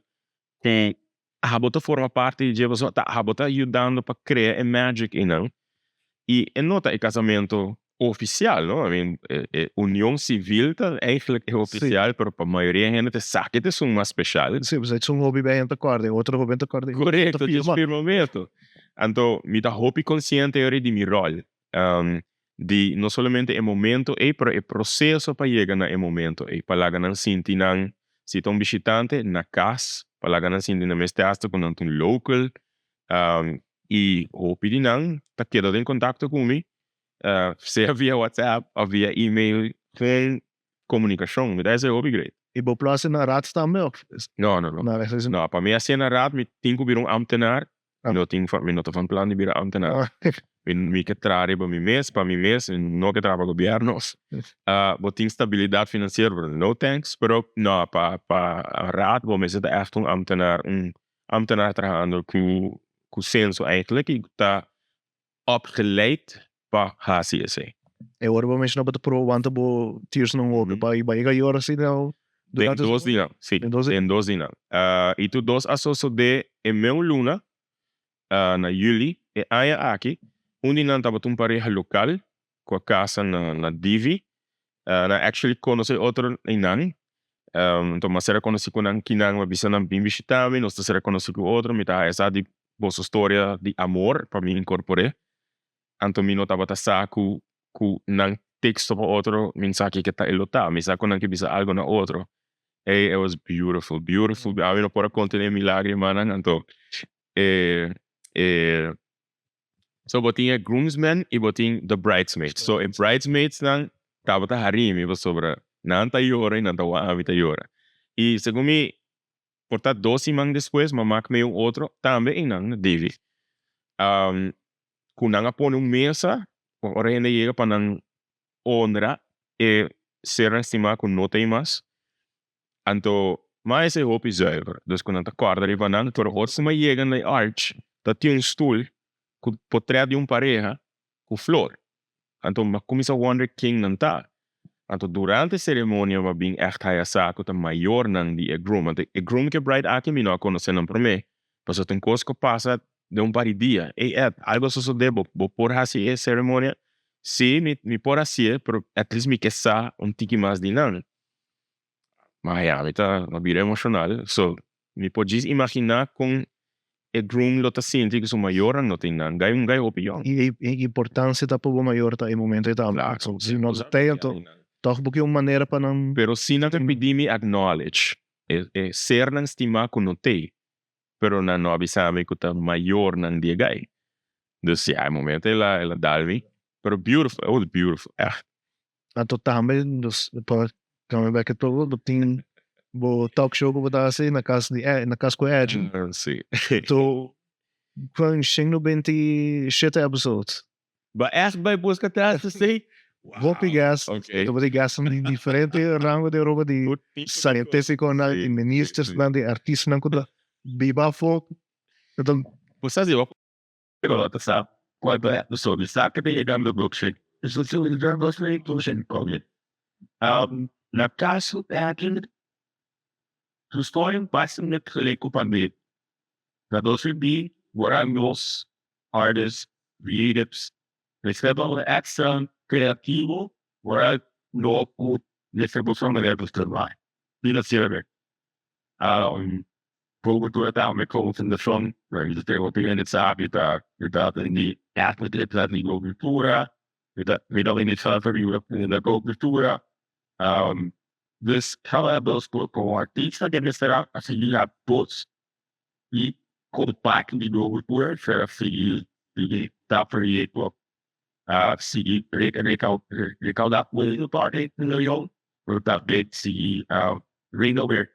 cu abo ta forma parti di dje pasobra ta abo ta yudando pa crea e magic eynan y e no ta e casamento oficial no, I mean e union civil ta eigenlijk e oficial pero pa mayoria hende ta esaki ta esun mas special. Si, pasobra esun hopi bay ta corda e otro hopi ta corda e Correcto, dje firmamento. Anto mi ta hopi consciente yori di mi rol. Di no solamente e momento ei, pero e proceso pa yega na e momento ei, pa laga nan sinti nan, si ta un bishitante, na cas, pa laga nan sinti nan mes te hasta cu nan ta un local, y hopi di nan ta keda den contacto cu mi, sea via WhatsApp of via email, con comunicacion, mi ta hasi hopi great. Y bo por haci na raad tambe of? No, no, no. No, pa mi haci na raad mi tin cu bira un ambtenaar. Mi no tin mi no ta van plan di bira ambtenaar. Mi mi ke traha riba mi mes, pa mi mes, mi no ke traha pa gobierno. Bo tin stabilidad financiero, pero no thanks. Pero no, pa pa raad bo mester ta echt un ambtenaar, un ambtenaar trahando ku ku senso eigenlijk y ta opgeleid pa hasi esei. E ora bo menshona bo ta proba wanta bo tears nan hopi pa bai yega yora asina o Den dos dinan, si, den dos dinan. I tur dos a sosode e meun luna, na juli e aña aki. Un di nan tabata un pareha lokal ku a kasa na Divi. Nan actually konosé otro einan. Anto mi a sera konosí ku nan kinan mi a bisa nan bin bishita mi, nos ta sera konosí ku otro, mi ta haya sa di boso storia di amor pa mi inkorpor'é. Anto mi no tabata sa ku ku nan teksto pa otro mi no sa kiko ta e lo ta, mi sa ku nan ke bisa algo na otro. Ey it was beautiful, beautiful, ami no por a kontené mi lagrimanan anto e e so bo tin e groomsmen y bo tin the bridesmaids. So e bridesmaids nan tabata hari mi pasobra nan ta yora y nan ta wak ami ta yora. Y segun mi por ta dos siman despues mi a mak mee un otro tambe eynan na Davy cu nan a pone un mesa ora hende yega pa nan honra e sernan estima cu no ta ey mas. Anto ma esey hopi zuiver, dus cu nan ta corda riba nan, pero ora cu mi a yega na e arch ta tin un stoel cu potret di un pareha cu flor. Anto mi a cuminsa wonder ken nan ta. Anto durante e ceremonia mi a bin echt haya sa cu ta mayornan di e groom. Anto e groom cu e bride aki mi no a conoce nan prome, pasobra ta un cos cu a pasa den un par di dia. Ey Ed, algo a sosode, bo bo por haci e ceremonia? Si, mi mi por haci'e, pero at least mi ke sa un tiki mas di nan. Ma ya, mi ta bira emocional, so mi por djis imagina con e groom lo ta sinti cu su mayornan no tin nan, gai un gai hopi yong. Y e importancia ta pa bo mayor ta e momento ei tambe, so si no ta tei anto toch bo ke un manera pa nan. Pero si nan ta pidi mi acknowledge e e sernan stima cu no tei, pero nan no a bisa mi cu ta mayornan di e gai. Dus ya, e momento el a el a dal mi, pero beautiful, it was beautiful, echt. Anto tambe dus pa kami bek e todo bo tin bo talk show ku bo ta hasi na kas di na kas ku Edgin. Si. To kwan shen 97 episodes. Bo echt bai buska tras esei? Hopi guest. Bo tin guestnan di diferente rango di Aruba di scientificonan, di ministersnan, di artistanan ku ta biba afo. Bo sa si bo Pero ta sa cual ta e so di sa ke ta yegando blockchain. Na caso aki su storia basta met gelijk cu pandemia. Na 2020 wora nos artists, creatives, mester ta extra creativo wora no cu mester busca manera pa survive financieramente. Promotor tambe komo fundashon ta hopi hende sabi ta mi ta di di Go Cultura, mi ta mi ta yuda funda Go Cultura. Dus kada dos komo artista ke mester a sigui a dos i komo parti di Go Cultura a sigui sigui ta proyekto a sigui rekauda un pero tambe sigui renover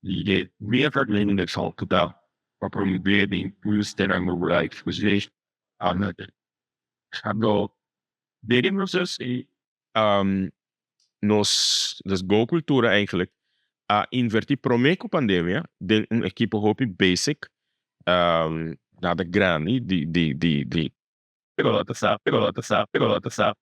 di e meer ku ta pa promové den kunstenan rural. Anto den e proceso ei. Nos, dus Go Cultura eigenlijk a inverti prome ku pandemia den un ekipo hopi basic, nada grandi di di di di. Pero ta sa, pero ta sa, pero ta sa.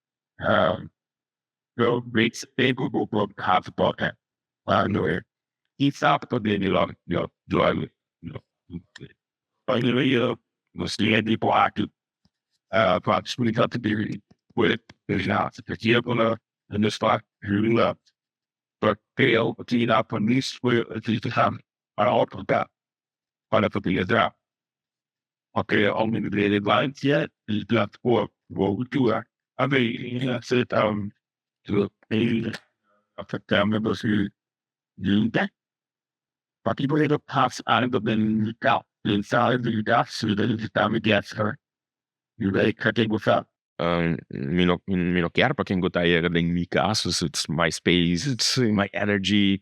Mi no mi no kier pa ken ku ta yega den mi kas, it's my space, it's my energy.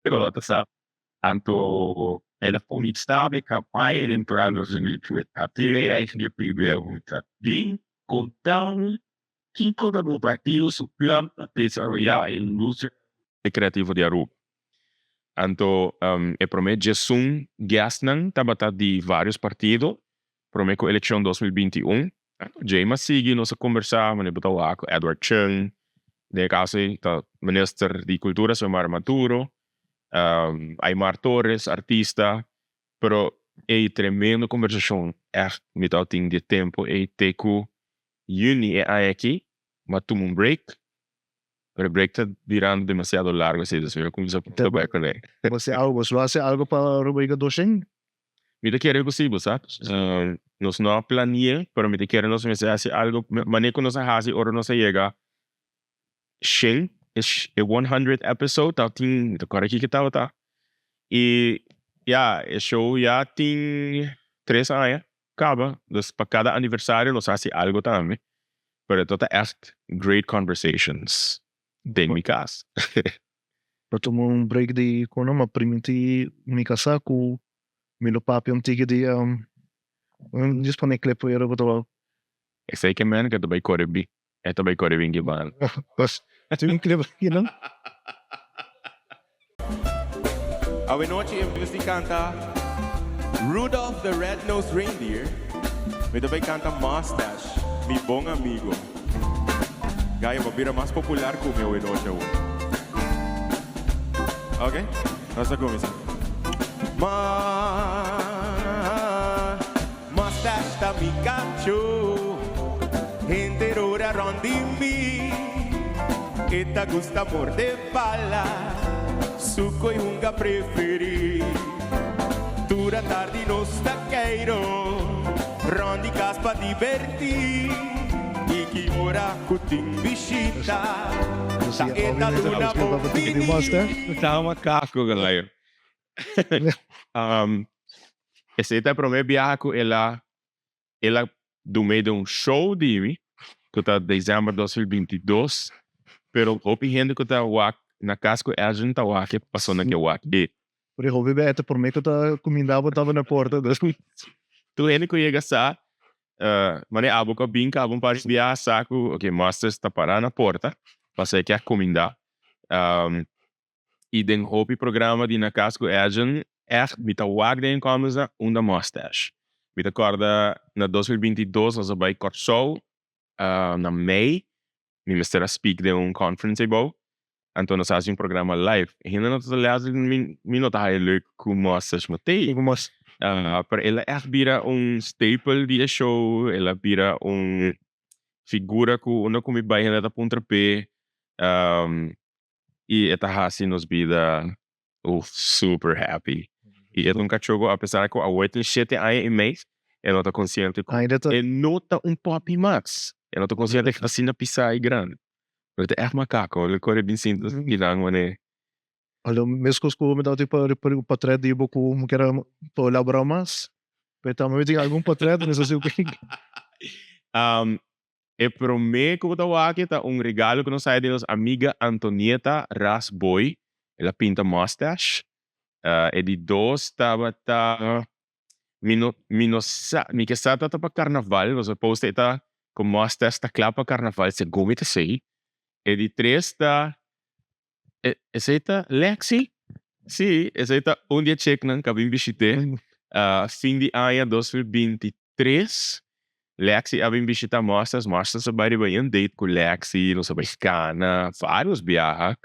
Pero ta sa anto el a kuminsá e kampaña electoral 2008 bin konta kiko ta bo partido su plan pa desaroyá e industria. Creativo di Aruba. Anto e prome djesun guestnan tabata di varios partido prome cu eleccion 2021. Anto djey mas sigui nos a combersa manera bo ta wak cu Edward Chung, den e caso ey ta minister di cultura Xiomara Maduro, Aymar Torres artista, pero ey tremendo combersacion echt mi tabatin di e tempo ey te cu juni e aña aki mi a tuma un break, pero e break ta birando demasiado largo así, dus mi a cuminsa puntra bai cu ne. Bo haci algo, bo haci algo pa Rubrica Doshen? Mi ta kere ku si, bo sa. Nos no a plani'é, pero mi ta kere nos mester hasi algo manera ku nos a hasi ora nos a yega shen, e 100 episode tabatin, mi ta kòrda kiko tabata. I ya, e show ya tin tres aña kaba, dus pa kada aniversario nos hasi algo tambe, pero e tabata ègt great conversations den mi kas. Pa tuma un break di kono m'a primintí mi kasá ku mi lo papia un tiki di djis pone clip pero bo ta wou. Esei ke men ke ta bai kore bi e ta bai kore bin ki banda. Tin un clip aki no. Awenochi en bes di kanta Rudolph the Red-Nosed Reindeer, mi ta bai kanta Mustache, mi bon amigo. Gayo, bo bira mas popular ku mi awenochi awor. Ok, nos ta kuminsá. Mustache ta mi kacho, henter ora rònt di mi, e ta gusta morde bala, su koe hunga preferí. Tur atardi nos ta keiro rònt di kas pa divertí, i ki ora ku tin bishita, ta e ta duna bon biní. Ta makaku, Galayo. Esei ta e prome biaha ku el a el a dum'é den un show di mi ku ta december 2022 pero hopi hende ku ta wak na kas ku Edwin ta wak e pasobra nan ke wak e. Porque hopi bia e ta prome ku ta kuminda bo taba na porta dus. Tur hende ku yega sa manera abo ku a bin kaba un par di biaha sa ku ok Masters ta para na porta pasobra e ke a kuminda. Y den hopi programa di Na Cas cu Edjean echt mi ta wak den e comments nan unda mustache. Mi ta corda na 2022 nos a bay Corsou na mei mi mester a speak den un conference eybou anto nos a haci un programa live e hende no ta lesa mi no ta haya leuk cu mustache no tey pero el a echt bira un staple di e show el a bira un figura cu unda cu mi bay hende ta puntra p'e. Y e ta haci nos bida uf super happy. Y e ta un cacho cu apesar cu awor e tin shete aña y mei e no ta consciente cu e no ta un puppy mas. E no ta consciente cu ta asina pisa y grandi. Pero e ta echt macaco, el core bin sinta kinan manera. Alo mescos cu mi tabata tin potret di bo cu mi kier a elabora mas, pero tambe mi tin algun potret mi sa si. E promé ku bo ta wak ta un regalo ku nos haya di nos amiga Antonieta Ras Boy. El a pinta mustache. E di dos tabata mi no mi no sa mi ke sa tabata pa karnaval pasobra post e ta ku mustache ta kla pa karnaval segun mi ta sei. E di tres ta esei ta Lexi? Si esei ta un di e cheknan ku a bin bishit'é fin di aña 2023. Lexi a bin bishita Masters, Masters a bai riba un date ku Lexi, nos a bai kana, varios biaha.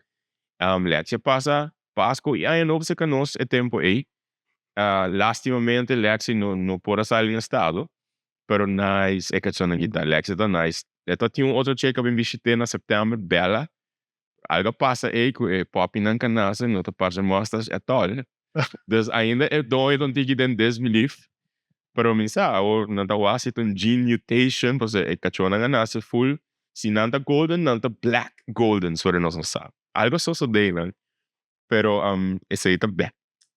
Lexi a pasa Pasco y Aña Nobo cerca nos e tempo ey. Lastimamente Lexi no por a sali na estado, pero nice e cachonnan aki ta. Lexi ta nice. E ta tin un otro chick a bin bishit'é na september, Bella. Algo a pasa ey cu e poppynan ca nace no ta parce mustache at all. Dus ainda e doño ta un tiki den disbelief. Pero mi sa awor nan ta wak si ta un gene mutation pasobra e cachonnan a nace full. Si nan ta golden nan ta black golden sorry nos no sa. Algo a sosode nan pero esey ta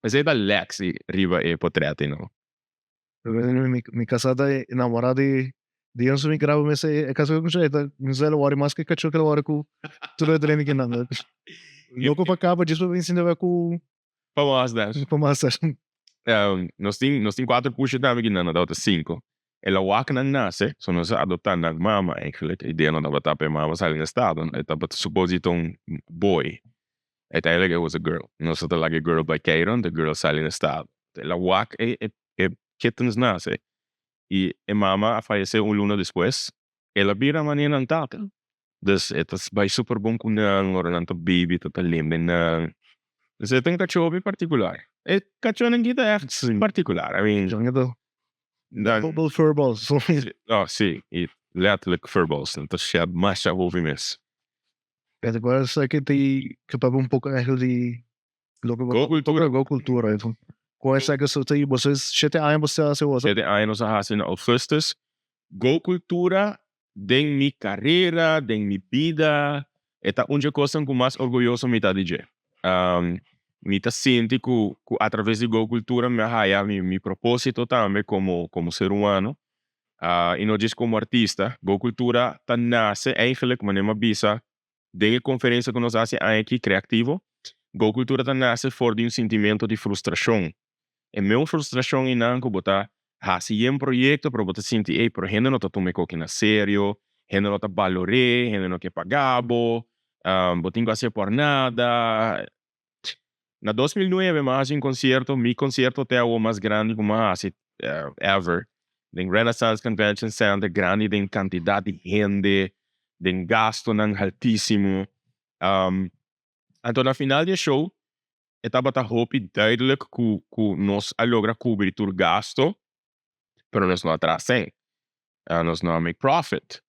esey ta Lexi riba e potret no. Mi casa ta enamora di di Enzo mi graba mester e casa cu e ta mi sa el a wori mas cu e cacho cu el a wori cu tur e dreni kinan. Loco pa caba djis pa bin sinta wak cu Pa mustache. Pa mustache. Nos tin nos tin cuatro pusha tambe kinan no tabata cinco. El a wak nan nace so nos a adopta nan mama eigenlijk e idea no tabata pa e mama sali na estado e tabata suposito un boy uiteindelijk it was a girl nos a ta laga e girl bay Cairo anto e girl a sali na estado. El a wak e e kittens nace y e mama a fayece un luna despues. El a bira manera nan tata. Dus e ta bay super bon cu nan, ora nan ta baby ta ta lembe nan. Dus e ta un cacho hopi particular. E cachonan aki ta echt particular, I mean. Nan ta Double furballs. Oh si, y letterlijk furballs. Nan ta shed masha hopi mes. Te acuerdas esaki ta papia un poco eigenlijk di Loke bo Go Cultura. Go Cultura. Con esaki so ta boso shete aña boso ta hasi boso? Shete aña nos a hasi na augustus. Go Cultura den mi carera, den mi bida, e ta un dje cosnan cu mas orguyoso mi ta di dje. Mi ta sinti cu cu a traves di Go Cultura mi a haya mi mi proposito tambe como como ser humano y no djis como artista. Go Cultura ta nace eigenlijk, manera mi a bisa, Den e konferensia ku nos hasi aña aki, Kreaktivo, Go Kultura ta nase for di un sintimentu di frustrashon. E meun frustrashon einan ku bo ta hasi yen proyekto pero bo ta sinti ey pero hende no ta tuma e koki na serio, hende no ta balor'é, hende no ke paga bo, bo tin ku hasié por nada. Na 2009 mi a hasi un concierto, mi concierto te awo mas grandi cu mi a hasi ever, den Renaissance Convention Center, grandi den cantidad di hende, den gastonan haltisimo. Anto na final di e show e tabata hopi duidelijk cu cu nos a logra cubri tur gasto, pero nos no a traha cen, nos no a make profit.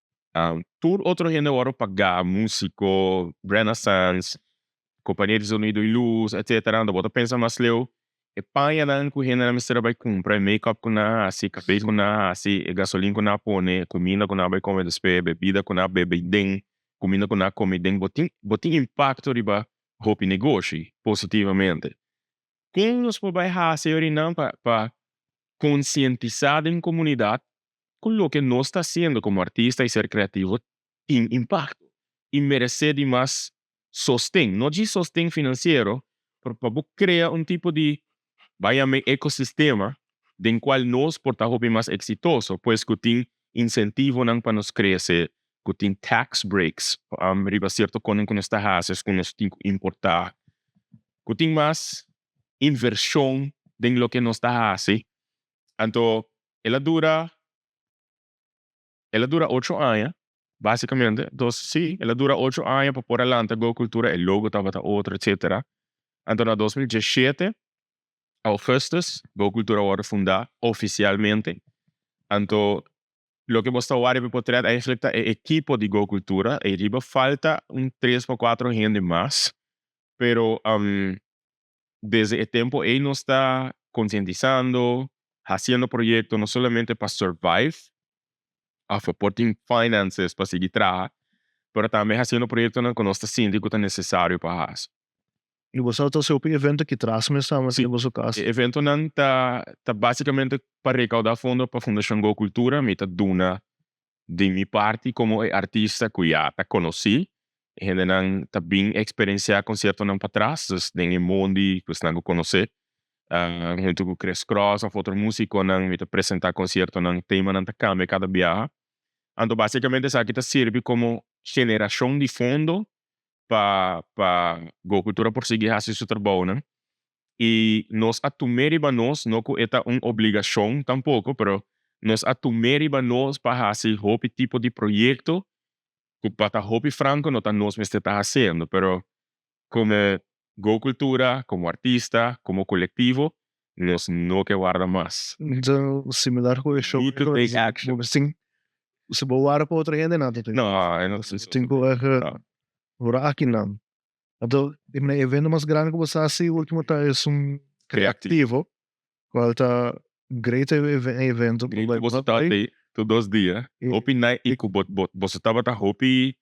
Tur otro hende a wòrdu pagá, músiko, Renaissance, kompania di sonido i lus, etcetera. Anto bo ta pensa mas leu e pañanan ku hendenan mester a bai kumpra, e make-up ku nan a hasi, e kabei ku nan a hasi, e gasolin ku nan a pone, e kuminda ku nan a bai kome despues, e bebida ku nan a bebe den, kuminda ku nan a kome den. Bo tin bo tin impakto riba hopi negoshi positivamente. Kon nos por bai hasi orinan pa pa konsientisá den komunidat ku loke nos ta hasiendo komo artista i ser kreativo tin impakto i meresé di mas sosten, no djis sosten finansiero, pero pa bo krea un tipo di bai yam'é ekosistema den kual nos por ta hopi mas eksitoso, pues ku tin insentivonan pa nos krese, ku tin tax breaks riba sierto konan ku nos ta hasi ku nos tin ku importá, ku tin mas invershon den loke nos ta hasi. Anto el a dura el a dura ocho aña basikamente, entos si el a dura ocho aña pa por a lanta Go Cultura, e logo tabata otro etcetera. Anto na 2017 augustus Go Cultura a wòrdu fundá ofisialmente, anto Loke bo sta wak riba e potret eigenlijk ta e ekipo di Go Cultura. Ei riba falta un tres pa cuatro hende mas, pero desde e tempo ei nos ta concientisando, haciendo proyecto no solamente pa survive of pa por tin finances pa sigui traha, pero tambe haciendo proyectonan cu nos ta sinti cu ta necesario pa haci. Y boso ta haci hopi evento ki tras mes tambe den boso cas? E eventonan ta ta basicamente pa recauda fondo pa Fundacion Go Cultura. Mi ta duna di mi parti como e artista cu ya ta conoci. E hendenan ta bin experiencia conciertonan patras, dus den e mondi cu esnan cu conoce. Hunto cu Chris Cross of otro musiconan mi ta presenta conciertonan, temanan ta cambia cada biaha. Anto basicamente esaki ta sirbi como generacion di fondo pa pa Go Cultura por sigui haci su trabounan y nos a tum'é riba nos, no cu e ta un obligacion tampoco, pero Nos a tum'é riba nos pa hasi hopi tipo di proyekto ku pa ta hopi franko no ta nos mester ta hasiendo, pero komo Go Cultura, komo artista, komo kolektivo, nos no ke warda mas. Ta similar ku e show. Need to take action. Bo tin, si bo warda pa otro hende nan ta tin. No, e no ta. Tin ku ora akinan. Anto e evento mas grandi ku bo sa hasi ultimo ta esun Creativo. Cual ta great evento. Great ku boso tabata ei tur dos dia. Hopi nice i ku boso tabata hopi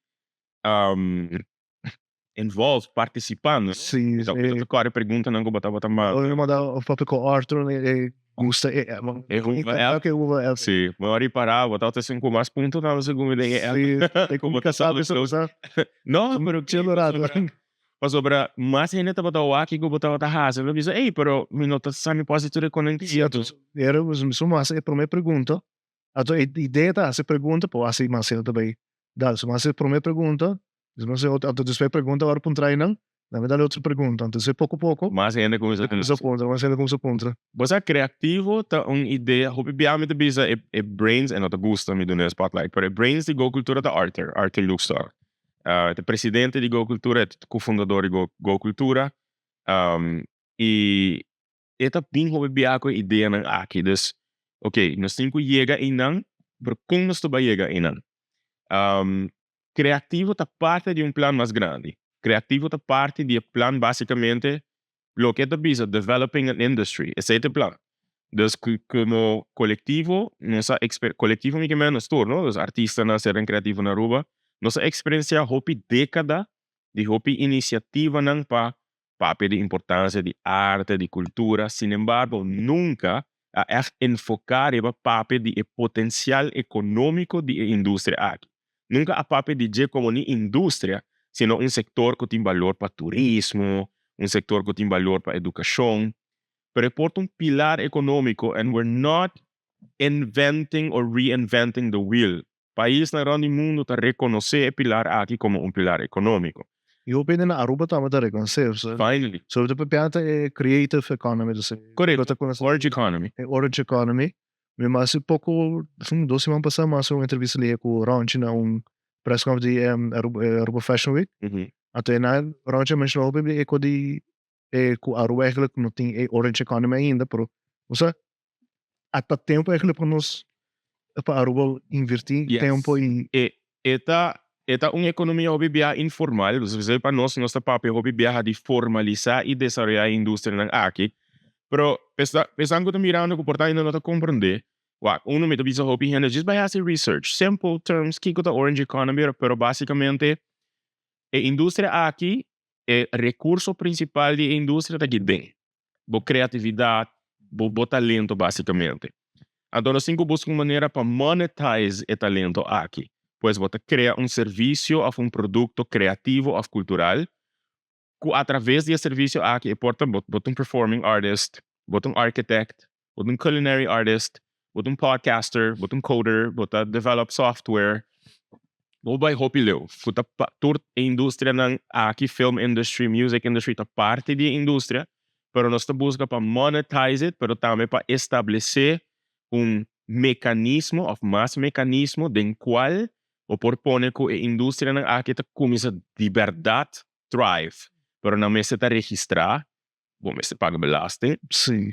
involved, participando. Si. Mi ta kòrda e preguntanan ku bo tabata manda. Mi manda un papia ku Arthur e gusta e app. E Hoover app? E Hoover app. Si. Mi a ripará bo tabata haciendo ku mas punto tambe segun mi den e app. Si. Ku bo ta sabi. No, pero. Chelo rato. Pasobra mas hende tabata wak kiko bo tabata hasi, lo bisa, ey, pero mi no ta sa mi por hasi tur e konan Sí, anto era mi su hasi e prome pregunta, anto e idea ta hasi pregunta pa hasi mas hende ta bay dal, su hasi e prome pregunta, despues hasi otro, anto despues e pregunta ora puntra einan, nan mi dal otro pregunta, anto despues poko poko Mas hende kuminsa kuminsa puntra, mas hende kuminsa puntra. Bo sa creativo ta un idea, hopi bia mi ta bisa e e brains, e no ta gusta mi duna e spotlight, pero e brains di Go Cultura ta Arthur, Arthur Loekstock. E ta presidente di Go Cultura, e ta cofundador di Go Cultura y e ta bin hopi bia cu e ideanan aki. Dus, ok, nos tin cu yega eynan, pero con nos ta bay yega eynan? Creativo ta parti di un plan mas grandi. Creativo ta parti di e plan basicamente Loke ta bisa developing an industry, esei ta e plan. Dus como colectivo nos a exper, colectivo mi ke men nos tur no, dus artistanan, sernan creativo na Aruba, nos a experiencia hopi decada di hopi iniciativanan pa papia di importancia di arte, di cultura, sinembargo nunca a echt enfoca riba papia di e potencial economico di e industria aki. Nunca a papia di dje como ni industria, sino un sector cu tin balor pa turismo, un sector cu tin balor pa educacion, pero e por ta un pilar economico and we're not inventing or reinventing the wheel. Paisnan rond di mundo ta reconoce e pilar aki como un pilar economico. Y hopi hende na Aruba tambe ta reconoce. Finally. So ta papia ta e creative economy. Correcto, orange economy. E orange economy. Mi a hasi poko, un dos siman pasá mi a hasi un entrevista lihe ku Ronchi na un press conference di Aruba Fashion Week. Anto e nan Ronchi a menshoná hopi di e ko di e ku Aruba eigenlijk no tin e orange economy ainda, pero osea a ta tempo eigenlijk pa nos pa Aruba invertí tempo i. E e ta e ta un ekonomia hopi biaha informal, dus pa nos nos ta papia hopi biaha di formalisá i desaroyá e industrianan aki, Pero esnan ku ta mirando ku por ta ainda no ta komprendé, wak, uno mi ta bisa hopi hende djis bai hasi research, simple terms kiko ta orange economy, pero basikamente e industria aki, e rekurso prinsipal di e industria ta aki den, bo kreatividat, bo bo talento basikamente. Anto nos tin ku buska un manera pa monetize e talento aki, pues bo ta krea un servisio òf un produkto kreativo òf kultural ku atraves di e servisio aki e por ta bo ta un performing artist, bo ta un architect, bo ta un culinary artist, bo ta un podcaster, bo ta un coder, bo ta develop software, bo bai hopi leu ku ta tur e industrianan aki, film industry, music industry ta parti di e industria, pero nos ta buska pa monetize it pero tambe pa establece un mekanismo of mas mekanismo den kual bo por pone ku e industrianan aki ta kuminsá di bèrdat thrive, pero nan mester ta registrá, bo mester paga belasting,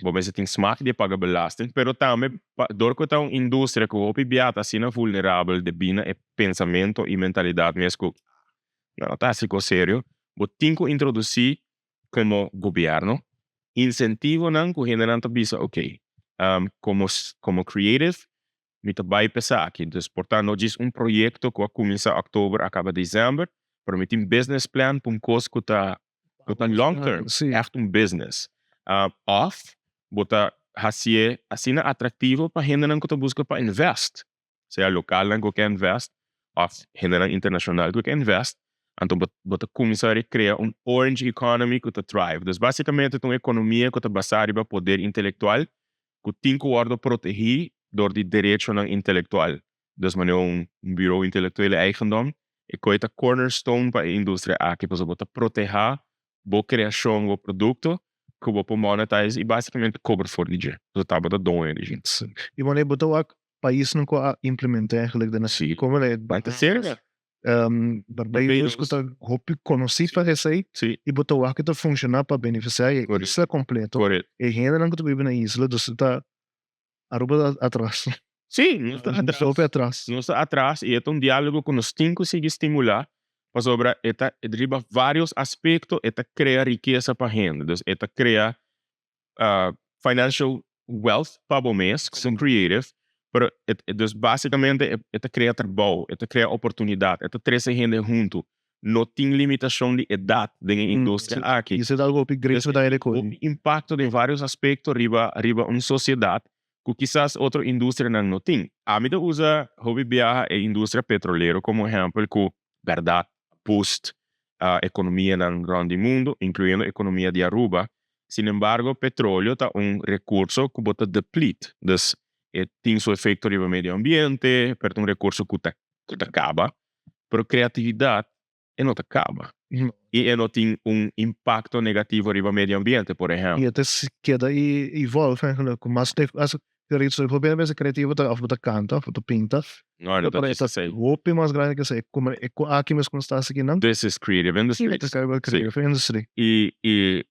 bo mester tin smak di e paga belasting, pero tambe dor ku ta un industria ku hopi bia ta asina vulnerabel debí na e pensamentu i mentalidat mes ku nan no ta hasi kos serio, bo tin ku introdusí komo gobièrnu insentivonan ku hendenan ta bisa ok, komo komo creative Mi ta bai pa esaki. Dus por ta no djis un proyekto ku a kuminsá òktober a kaba desèmber, pero mi tin business plan pa un kos ku ta ku ta long term, ègt un business. Òf bo ta hasié asina atraktivo pa hendenan ku ta buska pa invest, sea lokalnan ku ke invest òf hendenan internashonal ku ke invest, anto bo bo ta kuminsá rekrea un orange economy ku ta thrive. Dus basikamente ta un ekonomia ku ta basá riba poder intelektual ku tin ku wòrdu protegí dor di derechonan intelektual. Dus manera un Bureau Intellectuele Eigendom, e koe ta cornerstone pa e industria aki pasobra bo ta protehá bo kreashon, bo produkto ku bo por monetize i basikamente kobra for di dje. Pasobra tabata doño di dje. I manera bo ta wak. Paisnan ku a implementá eigenlijk den Sí. Como de Bai ta serka. Barbados ku ta hopi konosí pa esei Sí. i bo ta wak ku ta funshoná pa benefisiá e Correcto. isla kompleto. Correcto. E hendenan ku ta biba na e isla dus ta Aruba ta atras. Sí, nos ta atras. Hopi atras. Nos ta atras i e ta un diálogo ku nos tin ku sigui stimulá pasobra e ta riba vários aspekto e ta krea rikesa pa hende. Dus e ta krea financial wealth pa bo mes como creative, pero dus basicamente e ta crea trabou, e ta crea oportunidad, e ta trece hende hunto. No tin limitacion di edad den e industria aki. Esei ta algo hopi great pa ta Hopi impacto den varios aspecto riba riba un sociedad cu kisas otro industrianan no tin. Ami ta usa hopi biaha e industria petrolero como ehempel cu berdad boost economianan rond di mundo, incluyendo economia di Aruba. Sin embargo, petroleo ta un recurso cu bo ta deplete, dus e tin su efecto riba medio ambiente, pero ta un recurso cu ta cu ta caba, pero creatividad e no ta caba y e no tin un impacto negativo riba medio ambiente, por ehempel. Y e ta keda y evolve eigenlijk, cu mas Hopi creativo ta of bo ta canta of bo ta pinta. No, no ta Pero djis esei. Hopi mas grandi ke esei. Como e cu aki mes cu nos ta haci akinan. This is creative industry. This is creative industry. Y y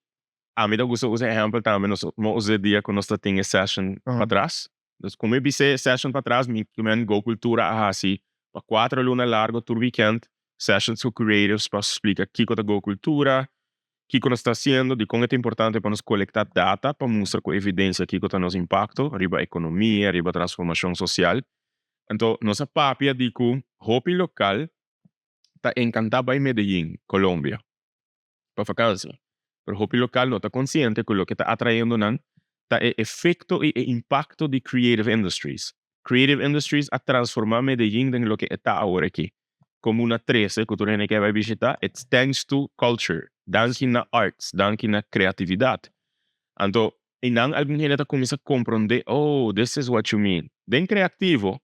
ami ta gusta usa ehempel tambe nos mo usa e dia cu nos ta tin e session patras. Dus como mi bisa e session patras mi men Go Cultura a haci pa cuatro luna largo tur weekend sessions cu creatives pa splica kico ta Go Cultura, Kiko nos ta hasiendo? Dikon e ta importante pa nos kolektá data pa mustra ku evidensia kiko ta nos impakto riba ekonomia, riba transformashon sosial? Anto nos a papia di ku hopi lokal ta enkantá bai Medellín, Colombia, pa vakansia, pero hopi lokal no ta konsiente ku loke ta atrayendo nan ta e efekto i e impakto di creative industries. Creative industries a transformá Medellín den loke e ta awor aki. Comuna trece cu tur hende ke bay bishita, it's thanks to culture, danki na arts, danki na creatividad. Anto eynan algun hende ta cuminsa compronde, oh, this is what you mean. Den creativo,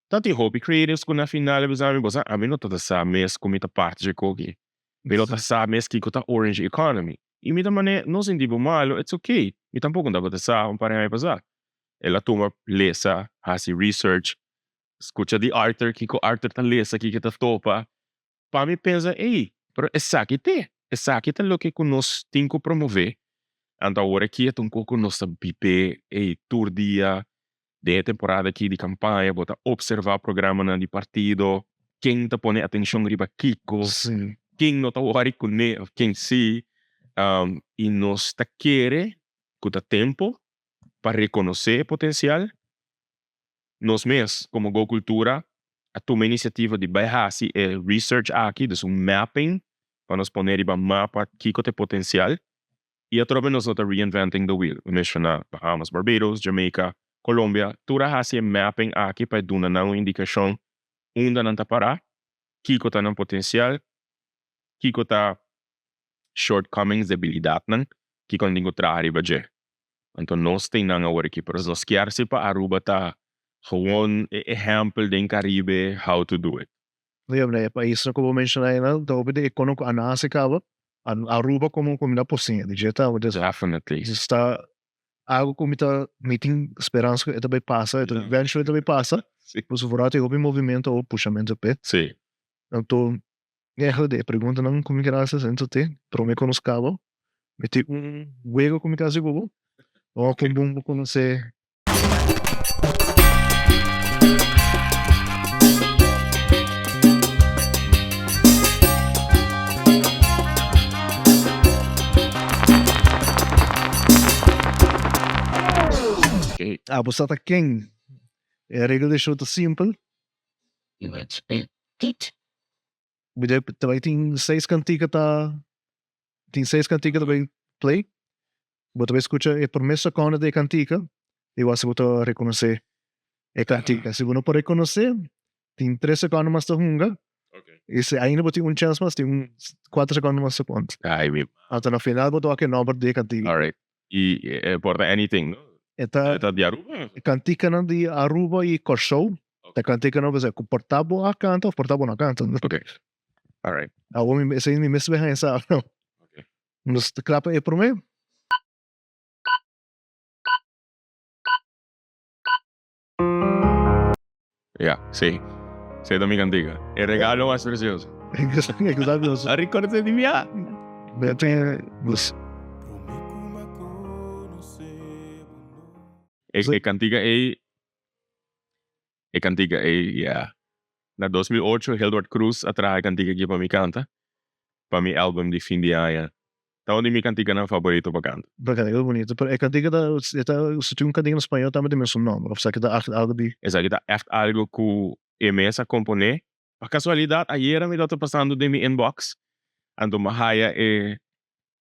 ta tin hopi creatives cu na final a bisa mi, bo sa, ami no ta ta sa mes cu mi ta parti dje koki. Mi no ta sa mes kico ta orange economy. Y mi ta mane, no sinti bo malo, it's okay. Mi tampoco no tabata sa un par di aña pasa. El a tuma lesa, haci research, Skucha di Arthur, kiko Arthur ta lesa, kiko e ta topa. Pa mi pensa, ey, pero esaki t'e, esaki ta loke ku nos tin ku promové. Anto awor aki e ta un kos ku nos ta bib'é, ey, tur dia den e temporada aki di kampaña bo ta opservá programanan di partido, ken ta pone atenshon riba kiko, ken no ta wòri kuné òf ken sí. I nos ta kere ku ta tempu pa rekonosé e potensial. Nos mes komo Go Cultura a tuma inisiativa di bai hasi e research aki, dus un mapping pa nos pone riba mapa kiko ta e potensial i atrobe nos no ta reinventing the wheel. Mi menshoná Bahamas, Barbados, Jamaica, Colombia, tur a hasi e mapping aki pa e duna nan un indikashon unda nan ta pará, kiko ta nan potensial, kiko ta shortcomings, debilidatnan, kiko nan tin ku traha riba dje. Anto nos tin nan awor aki, pero nos kier si pa Aruba ta gewoon e ehempel den Caribe how to do it. Ja, e paisnan ku bo menshoná einan ta hopi di ekono ku a nase kaba, Aruba komo kumindá por sin di dje ta. Definitely. Ta algo ku mi ta mi tin speransa ku e ta bai pasa, eventually e ta bai pasa, pasobra for rato e hopi movimento awor pushamento p'e. Anto Eigenlijk di e preguntanan ku mi kere hasi esei te prome ku nos kaba mi tin un wego ku mi ta hasi ku bo ora ku bo konosé. Abo sa ta ken? E regla di show ta simpel. Mi ta ta bai tin seis kantika ta tin seis kantika ta bai play. Bo ta bai skucha e prome sekondo di e kantika i wak si bo ta rekonosé e kantika. Si bo no por rekonosé tin tres sekondo mas ta hunga i si ainda bo tin un chèns mas tin un kuater sekondo mas ta konta. Anto na final bo ta wak e nòmber di e kantika. Alright. I e por ta anything no? E ta E ta di Aruba? E kantikanan di Aruba i Kòrsou. Ta kantikanan ku por por ta bo a kanta òf por ta bo no a kanta. Ok. Alright. Awor mi esei mi mes bai haña sa. Ok. Nos ta kla pa e promé? Ya, si. Esei ta mi kantika. E regalo mas precioso. Exacto. A recorda di mi a. E kantika ei, e kantika ei, ya. Na 2008 Hildward Cruz a traha e kantika aki pa mi kanta, pa mi album di fin di aña. Ta un di mi kantikanan favorito pa kanta. Pa kanta, e bonito. Pero e kantika ta, e ta, si tin un kantika na spañol tambe ta mesun nomber, of esaki ta echt algo di. Esaki ta echt algo ku e mes a komponé. Pa kasualidat ayera mi tabata pasando den mi inbox, anto mi a haya e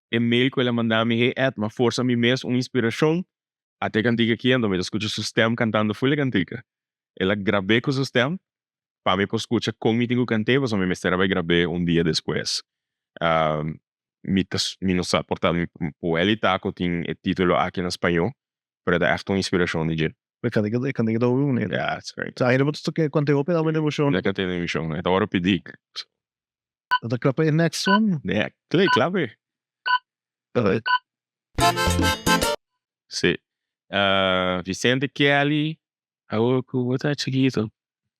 e mail ku el a manda mi, hey Ed, mi a forsa mi mes un inspirashon, ata e kantika aki, anto mi ta skucha su stem kantando ful e kantika. El a grab'é ku su stem pa mi por skucha kon mi tin ku kant'é pasobra mi mester a bai grab'é un dia despues. Mi ta mi no sa por ta mi pueli ta ku tin e titulo aki na spañó, pero e ta ègt un inspirashon di dje. E kantika e kantika ta hopi bunita. Ya, it's great. Sa ainda bo ta toke kant'é hopi ta bini emocion. Mi ta kant'é den emocion, e ta wòrdu pidi. Bo ta kla pa e next one? Yeah, kla kla pe. Si. Vicente Kelly, Awor ku bo ta chikito,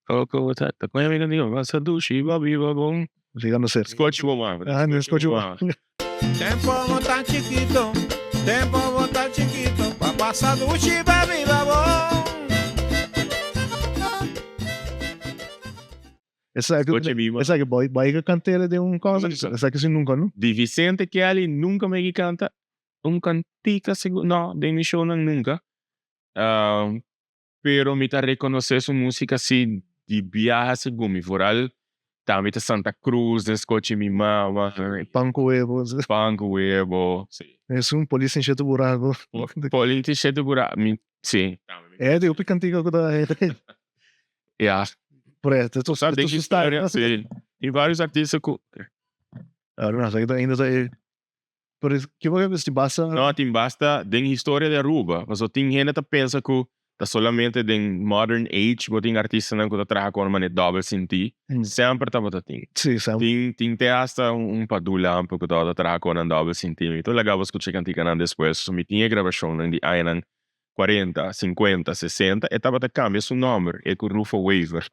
awor ku bo ta, ta koña mi kantiga, Basa dushi, bo biba bon. Riga no ser. Skochi bo mama. Ah, no skochi bo mama. Tempo bo ta chikito, tempo bo ta chikito, pa pasa dushi, pa biba bon. Esaki, Skochi mi mama. esaki boy, boy ka kant'el den un cosa, esaki si nunca no. Di Vicente Kelly nunca mi a ki kanta un kantika sigur, no, den mi shownan nunca. Pero mi ta reconoce su musica si di biaha segun mi, vooral tambe ta Santa Cruz den scochi mi mama. Pan cu webo. Pan cu webo, si. Esun Polis tin shete buraco. Polis tin shete buraco, mi, si. E di hopi cantica cu ta. Ya. Por e, ta su style. Si, tin varios artista cu. Ahora, ainda ta e. Pero ke bo ke tin basta. No, tin basta den historia di Aruba. Pasobra tin hende ta pensa ku ta solamente den modern age bo tin artistanan ku ta traha ku un manera dobbel sinti. Semper tabata tin. Sí, semper. Tin tin te hasta un Padu Lampe ku tabata traha ku nan dobbel sinti. Mi ta laga bo skucha e kantikanan despues. So mi tin e grabashonnan di añanan kuarenta, sinkuenta, sesenta. E tabata kambia su nòmber, e ku Rufo Wever.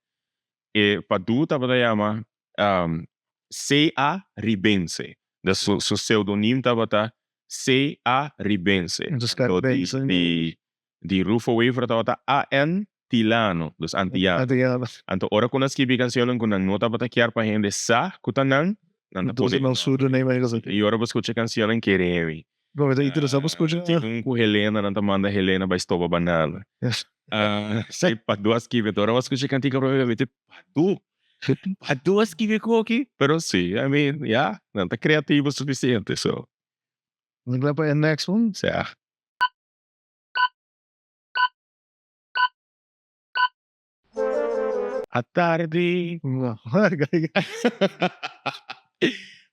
E Padu tabata yama C.A. Ribense. Dus su su pseudoniem tabata C.A. Ribense. Dus Anto di di di Rufo Wever tabata A.N. Tilano, dus Antiano. Antiano. Anto ora ku nan skibi kansionnan ku nan no tabata kier pa hende sa ku ta nan, nan ta Entonces pone nan pseudoniem a esaki. I ora bo skucha kansionnan kere mi. Bo ta interesa pa skucha? Tin un ku Helena, nan ta manda Helena bai stoba banana. Yes. Si Padu a skibi, anto ora bo a skucha e kantika prome mi ta Padu, Padu a skibi koki? Pero si, I mean, ya, nan ta creativo suficiente, so. Nos bai pa e next one? Sea. Atardi. No.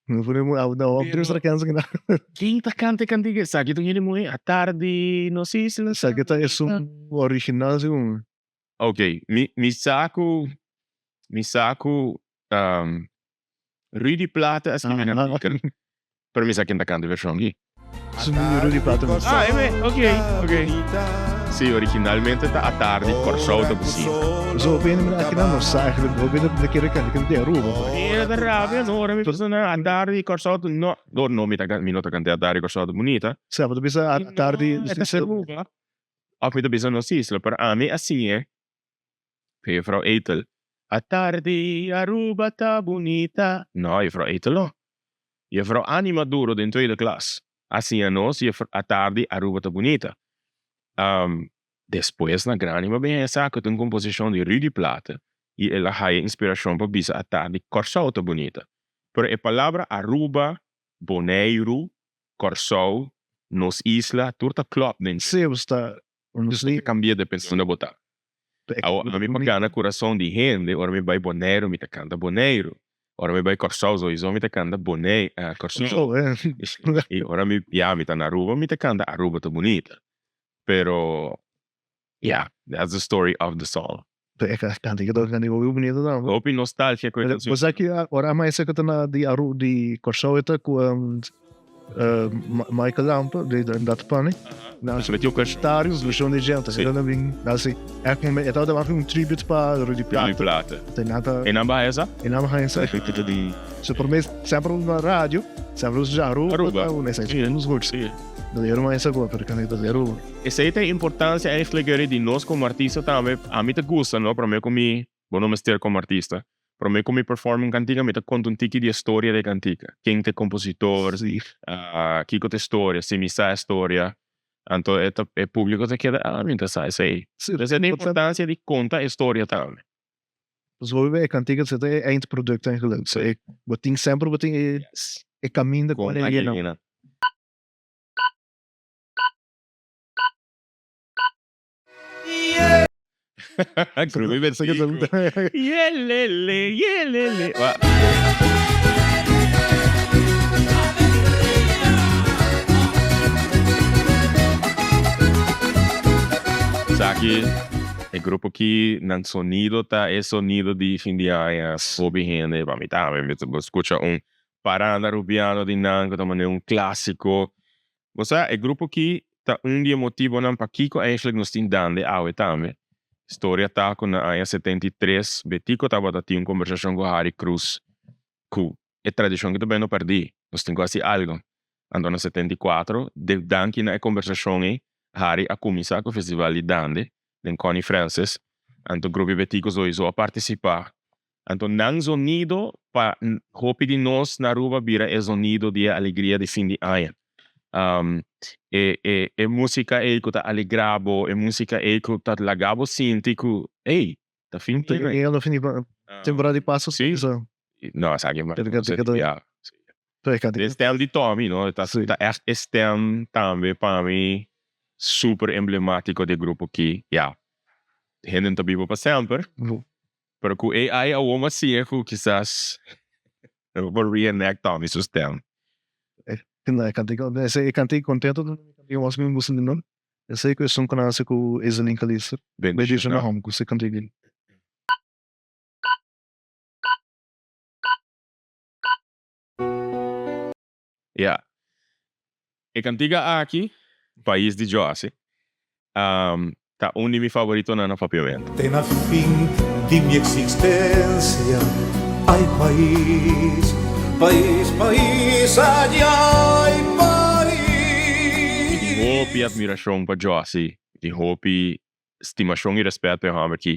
No ponemos a no, pero cansa que Ken ta canta e cantica esaki ta un hende muhe atardi nos isla. Esaki ta esun original segun. Ok, mi mi sa ku mi sa ku Rudy Plata a skibi un artikel, pero mi sa ken ta kanta e vershon aki. Su Rudy Plata mes. Ah, e me, ok, ok. Si, originalmente ta Atardi Kòrsou ta busina. So hopi hende mira akinan no sa eigenlijk, hopi hende ta kere kanta kende di Aruba. Hende ta rabia no ora mi bisa nan Atardi Kòrsou ta no, no no mi ta mi no ta kanta Atardi Kòrsou ta bunita. Sa, bo ta bisa Atardi. E ta Aruba. Òf mi ta bisa nos isla, pero ami a siñ'e Juffrouw Ethel, Atardi Aruba ta bunita. No, Juffrouw Ethel no. Juffrouw Annie Maduro den tweede klas a siña nos Atardi Aruba ta bunita. Despues na grandi mi a bin hesa cu ta un composicion di Rudy Plaate y el a haya inspiracion pa bisa Atardi Corsou ta bunita. Pero e palabra Aruba, Boneiru, Corsou, nos isla, tur ta klop den. Zeeuws ta Dus no ta kambia depende unda bo ta. Awor ami pa gana kurason di hende ora mi bai Boneiru mi ta kanta Boneiru, ora mi bai Kòrsou souiso mi ta kanta Bonei Kòrsou i ora mi ya mi ta na Aruba mi ta kanta Aruba ta bunita pero ya that's the story of the song. Hopi nostalgia ku e kanshon. Bo sa ki ora a maestra ku ta na di Aru di Kòrsou e ta ku. Michael Lampe, de dat pani. Nou, Met die ook Starius, version di gente. Sí. Dan bin, nou sí. Echt moment, het had een tribute pa Rudy Rudy Plaat. Plaat. En nada, En dan bij esa? en dan gaan ze. Ze promes sempre na rádio, sempre os Aruba, Aruba. né, sempre nos goed. Sí. Dat era maar essa boa, porque dat era Aruba. Esa ta importancia eigenlijk eri di nos como artista tambe. Ami ta gusta, no? Prome cu mi, bo no mester como artista. Prome cu mi perform un cantica, mi ta conta un tiki di e storia di e cantica. Ken ta e compositor, kico ta e storia, si mi sa e storia. Anto e ta, e publico ta keda, ah, mi ta sa esey. Sí, Entonces e importancia di conta e storia tambe. Dus hopi bij e cantica ta e eindproduct eigenlijk. So e bo tin semper bo tin e e caminda Con con e Angelina. Yelele, yelele. Esaki e grupo ki nan sonido ta e sonido di fin di aña hopi hende pa mi tambe mi ta scucha un paranda rubiano di nan cu ta manera un clasico. Bo sa, e grupo ki ta un di e motibonan pakiko eigenlijk nos tin dande awe tambe. Storia ta ku na aña 73 Betico tabata tin un kombersashon ku Harry Croes ku e tradishon ki ta bendo pèrdí, nos tin ku hasi algo. Anto na 74, de danki na e kombersashon ei, Harry a kuminsá ku festival di dande den Connie Francis. Anto grupo Betico soiso a partisipá. Anto nan zonido pa hopi di nos na Aruba bira e zonido di e alegria di fin di aña. E e e musica ey cu ta alegra bo, e musica ey cu ta laga bo sinti cu ey, ta fin di aña. E fin di temporada di Pascu. Si. No, esaki ya. E stem di Tommy, no? Ta echt e stem tambe pa mi super emblematico di e grupo aki. Ya, hende no ta biba pa semper. Pero ku AI awor mas siña ku kisas bo por reenact Tommy su stem. E kantika, e kantika contento kantika mas mi gusta di nan. Esei ku esun ku nan hasi ku Iselin Calister. Bendiciona. Bendiciona ku se kantika. Ya. E kantiga aki, Pais di Jossy, ta un di mi favoritonan na papiamentu. Te na fin di mi existencia, ay pais, pais, pais, ay ay Mi tin pais. hopi admiracion pa Jossy, mi tin hopi stimashon i rèspèt pa e hòmber ki.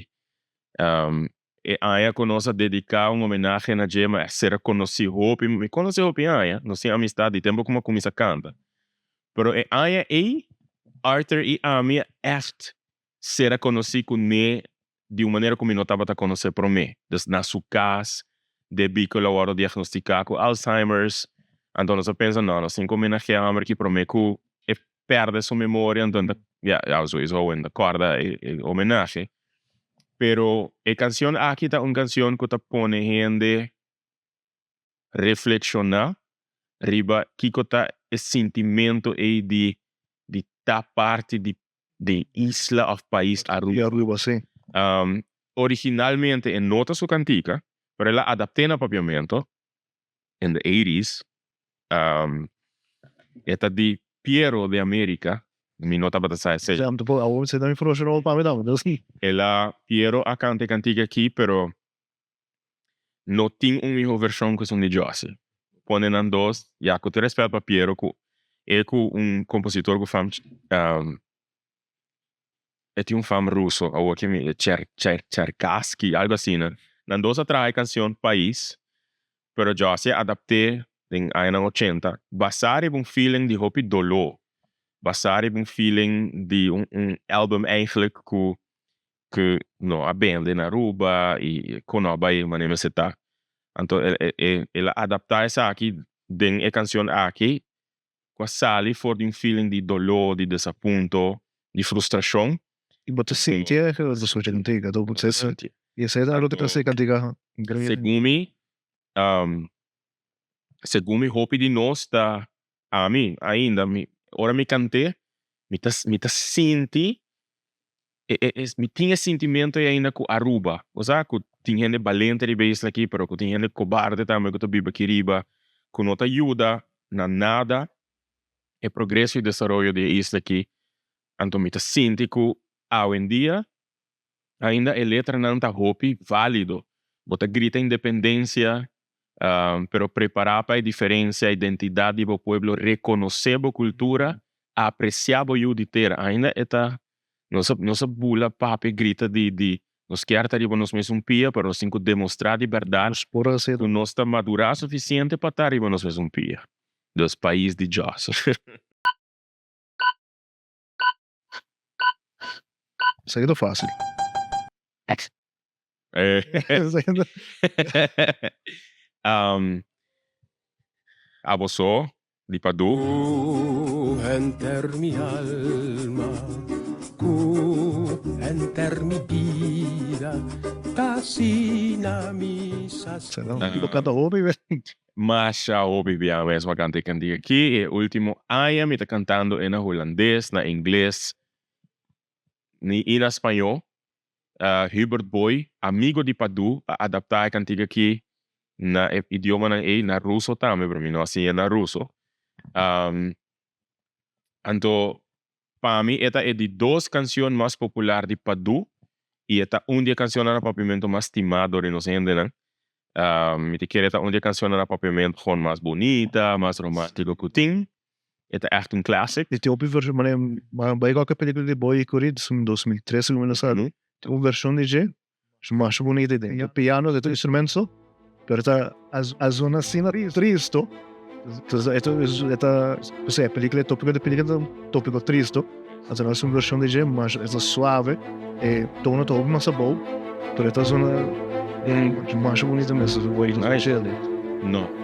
E aña ku nos a dediká un homenahe na dje, mi a ser konosí hopi, mi konosé hopi aña, nos tin amistat di tempu ku mi a kuminsá kanta. Pero e aña ei Arthur i ami a ègt ser konosí kuné di un manera ku mi no tabata konosé promé. Dus na su kas, debí ku el a wòrdu diagnostiká ku Alzheimer's, anto nos a pensa, no, nos tin ku homenageá e hòmber aki promé ku e perde su memoria anto ta ya ya sowiso en ta corda e homenahe pero e cancion aki ta un cancion cu ta pone hende reflexiona riba kico ta e sintimento ey di di ta parti di di isla of pais Aruba. Di Aruba si. Originalmente e no ta su cantica pero el a adapte na papiamento in the eighties e ta di Piero de America, mi no tabata sa esey. Ja, awor mi ta informacion nobo pa mi tambe, dus. El a, Piero a canta e cantica aki pero no tin un miho version cu esun di Jossy. Pone nan dos, ya cu tur respet pa Piero cu e cu un compositor cu fam E tin un fam ruso, awor ke mi, Cher, Cher, Cherkassky, algo asina. Nan dos a traha e cancion Pais, pero Jossy a adapt'é den añanan ochenta, basá riba un feeling di hopi doló, basá riba un feeling di un un album eigenlijk ku ku no a bende na Aruba i ku no a bai manera mester ta. Anto e e el a adaptá esaki den e cancion aki Ku a sali for di un feeling di doló, di desapunto, di frustrashon. I bo ta sinti e ku bo scucha cantica, bo ta sinti. I esei ta algo ku ta hasi e cantica increíble. Segun mi, segun mi hopi di nos ta, ami ainda, mi ora mi kant'é, mi ta mi ta sinti e e mi tin e sintimento ei ainda ku Aruba, bo sa ku tin hende balente riba e isla aki, pero ku tin hende kobarde tambe ku ta biba aki riba, ku no ta yuda na nada. E progreso y desaroyo di e isla aki, anto mi ta sinti cu awendia ainda e letranan ta hopi valido. Bo ta grita independencia, pero prepara pa e diferencia, identidad di bo pueblo, reconoce bo cultura, aprecia bo yu di tera. Ainda e ta, nos a nos a bula papia grita di di nos kier ta riba nos mesun pia, pero nos tin cu demostra di berdad cu nos ta madura suficiente pa ta riba nos mesun pia. Dus pais di Jos. Esaki ta fácil. Abo so di Padu. Ku henter mi alma, ku henter mi bida, ta asina mi sa stima. Bo kanta hopi be. Masha hopi bia mes mi a kanta e kantika aki. E ultimo aña mi ta kantando e na hulandes, na ingles i na spañó. Hubert Boy, amigo di Padu, a adaptá e kantika aki na e idiomanan ei, na ruso tambe, pero mi no a siña na ruso. Anto pa mi e ta e di dos kansion mas popular di Padu i e ta un di e kansionnan na papiamentu mas stimá dor di nos hendenan. Mi ta kere e ta un di e kansionnan na papiamentu gewoon mas bunita, mas romántico ku tin. E ta ègt un classic. E tin hopi version, manera mi bai wak e pelicula di Boy y Corrie di 2003 segun mi no sa, tin un version di dje masha bunita den e piano den tur instrumento so, pero ta a zona asina tristo, e ta e pelicula e topico di pelicula ta un topico tristo, anto nan haci un version di dje masha e ta suave e tono ta hopi mas abou pero e ta zona masha bunita mes. No.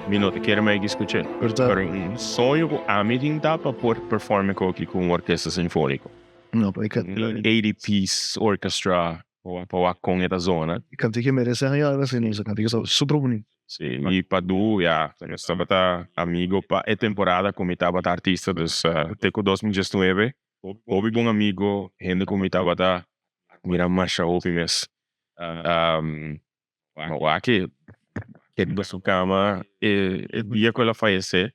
Mi no ta kere mai skuch'é. Pero un soño ku ami tin ta pa por performe koki ku un orkesta sinfóniko. 80 piece orchestra pa wak kon e ta zona. E kantika merese haña algo asina, e kantika ta super bunito. Si, i Padu, ya, nos tabata amigo pa e temporada ku mi tabata artista, dus te ku 2019, hopi bon amigo, hende ku mi tabata admira masha hopi mes. Ma wak e riba su kama e dia ku el a fayesé,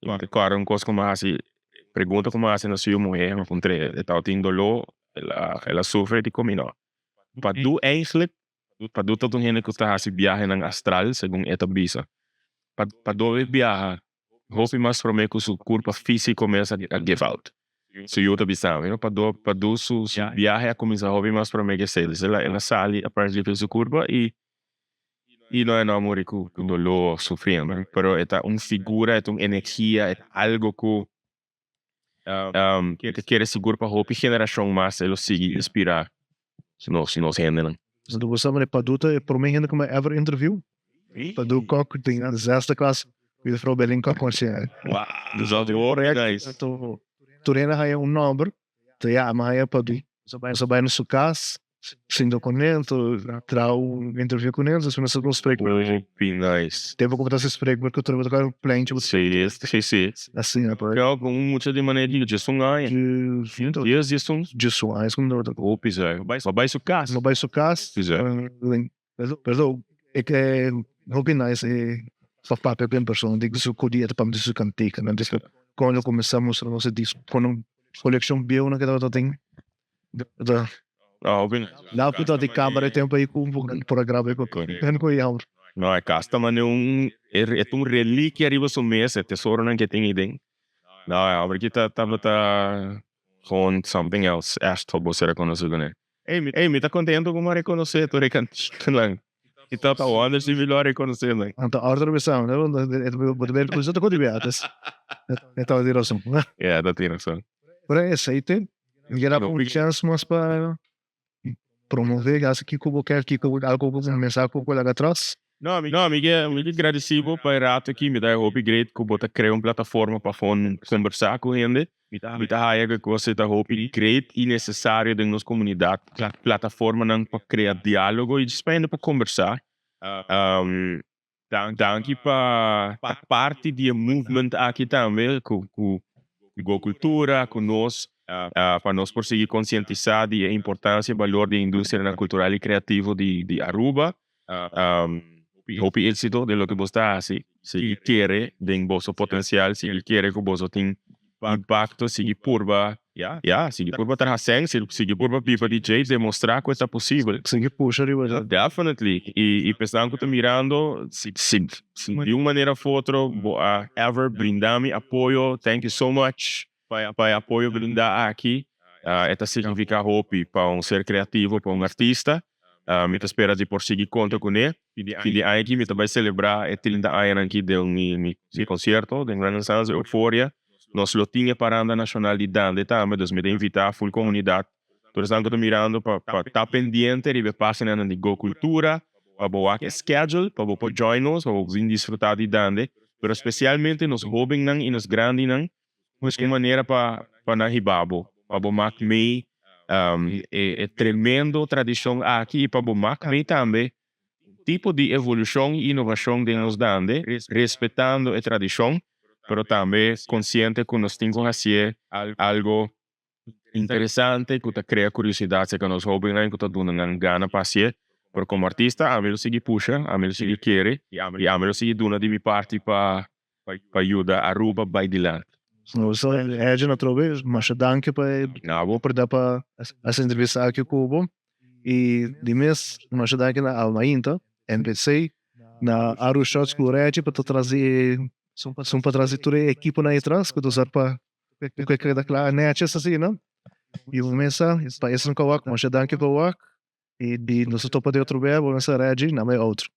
mi ta kòrda un kos ku mi a hasi, pregunta ku mi a hasi na su yu muhé, mi a puntr'é, e tabatin doló, el a sufri di komi no. Padu eigentlik, Padu ta un hende ku ta hasi biahenan astral, segun e ta bisa. Padu a biaha hopi mas promé ku su kurpa físiko mes a give out. Su yu ta bisa mi, Padu, Padu su biahe a kuminsá hopi mas promé ku esei. El a, el a sali aparte di su kurpa i i no e no a muri ku doló, sufriendo. Pero e ta un figura, e ta un energia, e ta algo ku ta kere sigur pa hopi generashon mas e lo sigui inspirá nos, nos hendenan. Anto bo sa manera Padu ta e prome hende ku mi a ever interview. Padu Kok den zesde klas juffrouw Berlin Kok konosé. Anto tur hende a haña un nòmber, anto ya mi a haña Padu. Nos a bai na su kas, sinta ku ne, anto traha un interview ku ne, anto nos a spreekwoord. Hopi nice. Tempu ku bo ta hasi spreekwoord ku tur bo ta kore un pleintje. Si, si, si. Asina por. Keo ku un mucha di manera di djesun aña. Dies, djesun. Djesun aña es ku mi ta. Hopi zui. Bo bai su kas. Bo bai su kas. Hopi zui. Pero e ke hopi nice e pa papia ku un persona di su kodiet pa di su kantika. Kon lo kuminsá mustra nos e disco kon un kolekshon bieunan ke tabata tin. La ku ta di kamera e tempu ei ku por a graba e ku yamber. No e kas ta mane un e ta un relikia riba su mes e tesoronan ke tin aden. No e homber aki ta tabata gewoon something else echt pa bo ser rekonosé kuné. Ey mi ta kontento ku mi a rekonosé tur e kantikanan. Mi ta ta wonder si mi lo a rekonosé nan. Anto Arthur a bisa mi, bo ta bira ku ta kodi biates. E tabata tin rason. Ya, ta tin rason. Pero esei te, mi keda un chance mas pa. promove, hasi kiko bo kier, kiko algo bo mensahe ku bo laga atras? No, mi, no, mi ke, mi ke gradisí bo pa e rato aki. Mi ta hopi great ku bo ta krea un plataforma pa gewoon kombersá ku hende. Mi ta haya ku e kos ei ta hopi great i nesesario den nos komunidat, plataformanan pa krea diálogo i djis pa hende por kombersá. Danki pa ta parti di e movement aki tambe ku ku Go Cultura, ku nos, pa nos por sigui konsientisá di e importansia i balor di e industrianan kultural i kreativo di di Aruba. Hopi éksito den loke bos ta hasi. Sigui kere den boso potensial, sigui kere ku boso tin impakto, sigui purba, ya, sigui purba traha sèn, sigui purba biba di djei, demostrá ku e ta posibel. Sigui pusha riba dje. Definitely. I i p'esnan ku ta mirando, si si di un manera òf otro bo a ever brinda mi apoyo, thank you so much pa e apoyo brindá aki. E ta signifiká hopi pa un ser kreativo, pa un artista. Mi ta spera di por sigui konta kuné. Fin di aña aki mi ta bai selebrá e trinta añanan aki den mi mi konsierto den Renaissance Euforia. Nos lo tin e paranda nashonal di Dande tambe, dus mi ta invitá ful komunidat, tur esnan ku ta mirando pa pa ta pendiente riba e páginanan di Go Cultura pa bo wak e schedule pa bo por join nos, pa bo bin disfrutá di Dande. Pero spesialmente nos hóbennan i nos grandinan. Busca un manera pa pa nan hiba bo, pa bo mak mei e tremendo tradicion aki y pa bo mak mei tambe un tipo di evolucion y innovacion den nos dande, respetando e tradicion, pero tambe consciente cu nos tin cu hacié algo interesante cu ta crea curiosidad cerca nos hobennan y cu ta duna nan gana pa hacié. Pero como artista ami lo sigui pusha, ami lo sigui kere y ami lo sigui duna di mi parti pa pa yuda Aruba bai dilanti. Nos Edjean atrobe masha danki pa e oportunidad pa haci entrevista aki cu bo y di mes masha danki na Alma Inta, NPC, na Aru Shots cu Reggie pa ta tras di e sun pa tras di tur e ekiponan ahi tras cu ta usar pa cu e keda cla neches asina y bo mesa pa esnan cu a wak masha danki pa wak y nos ta topa di otro bia bo mesa Reggie na mi otro.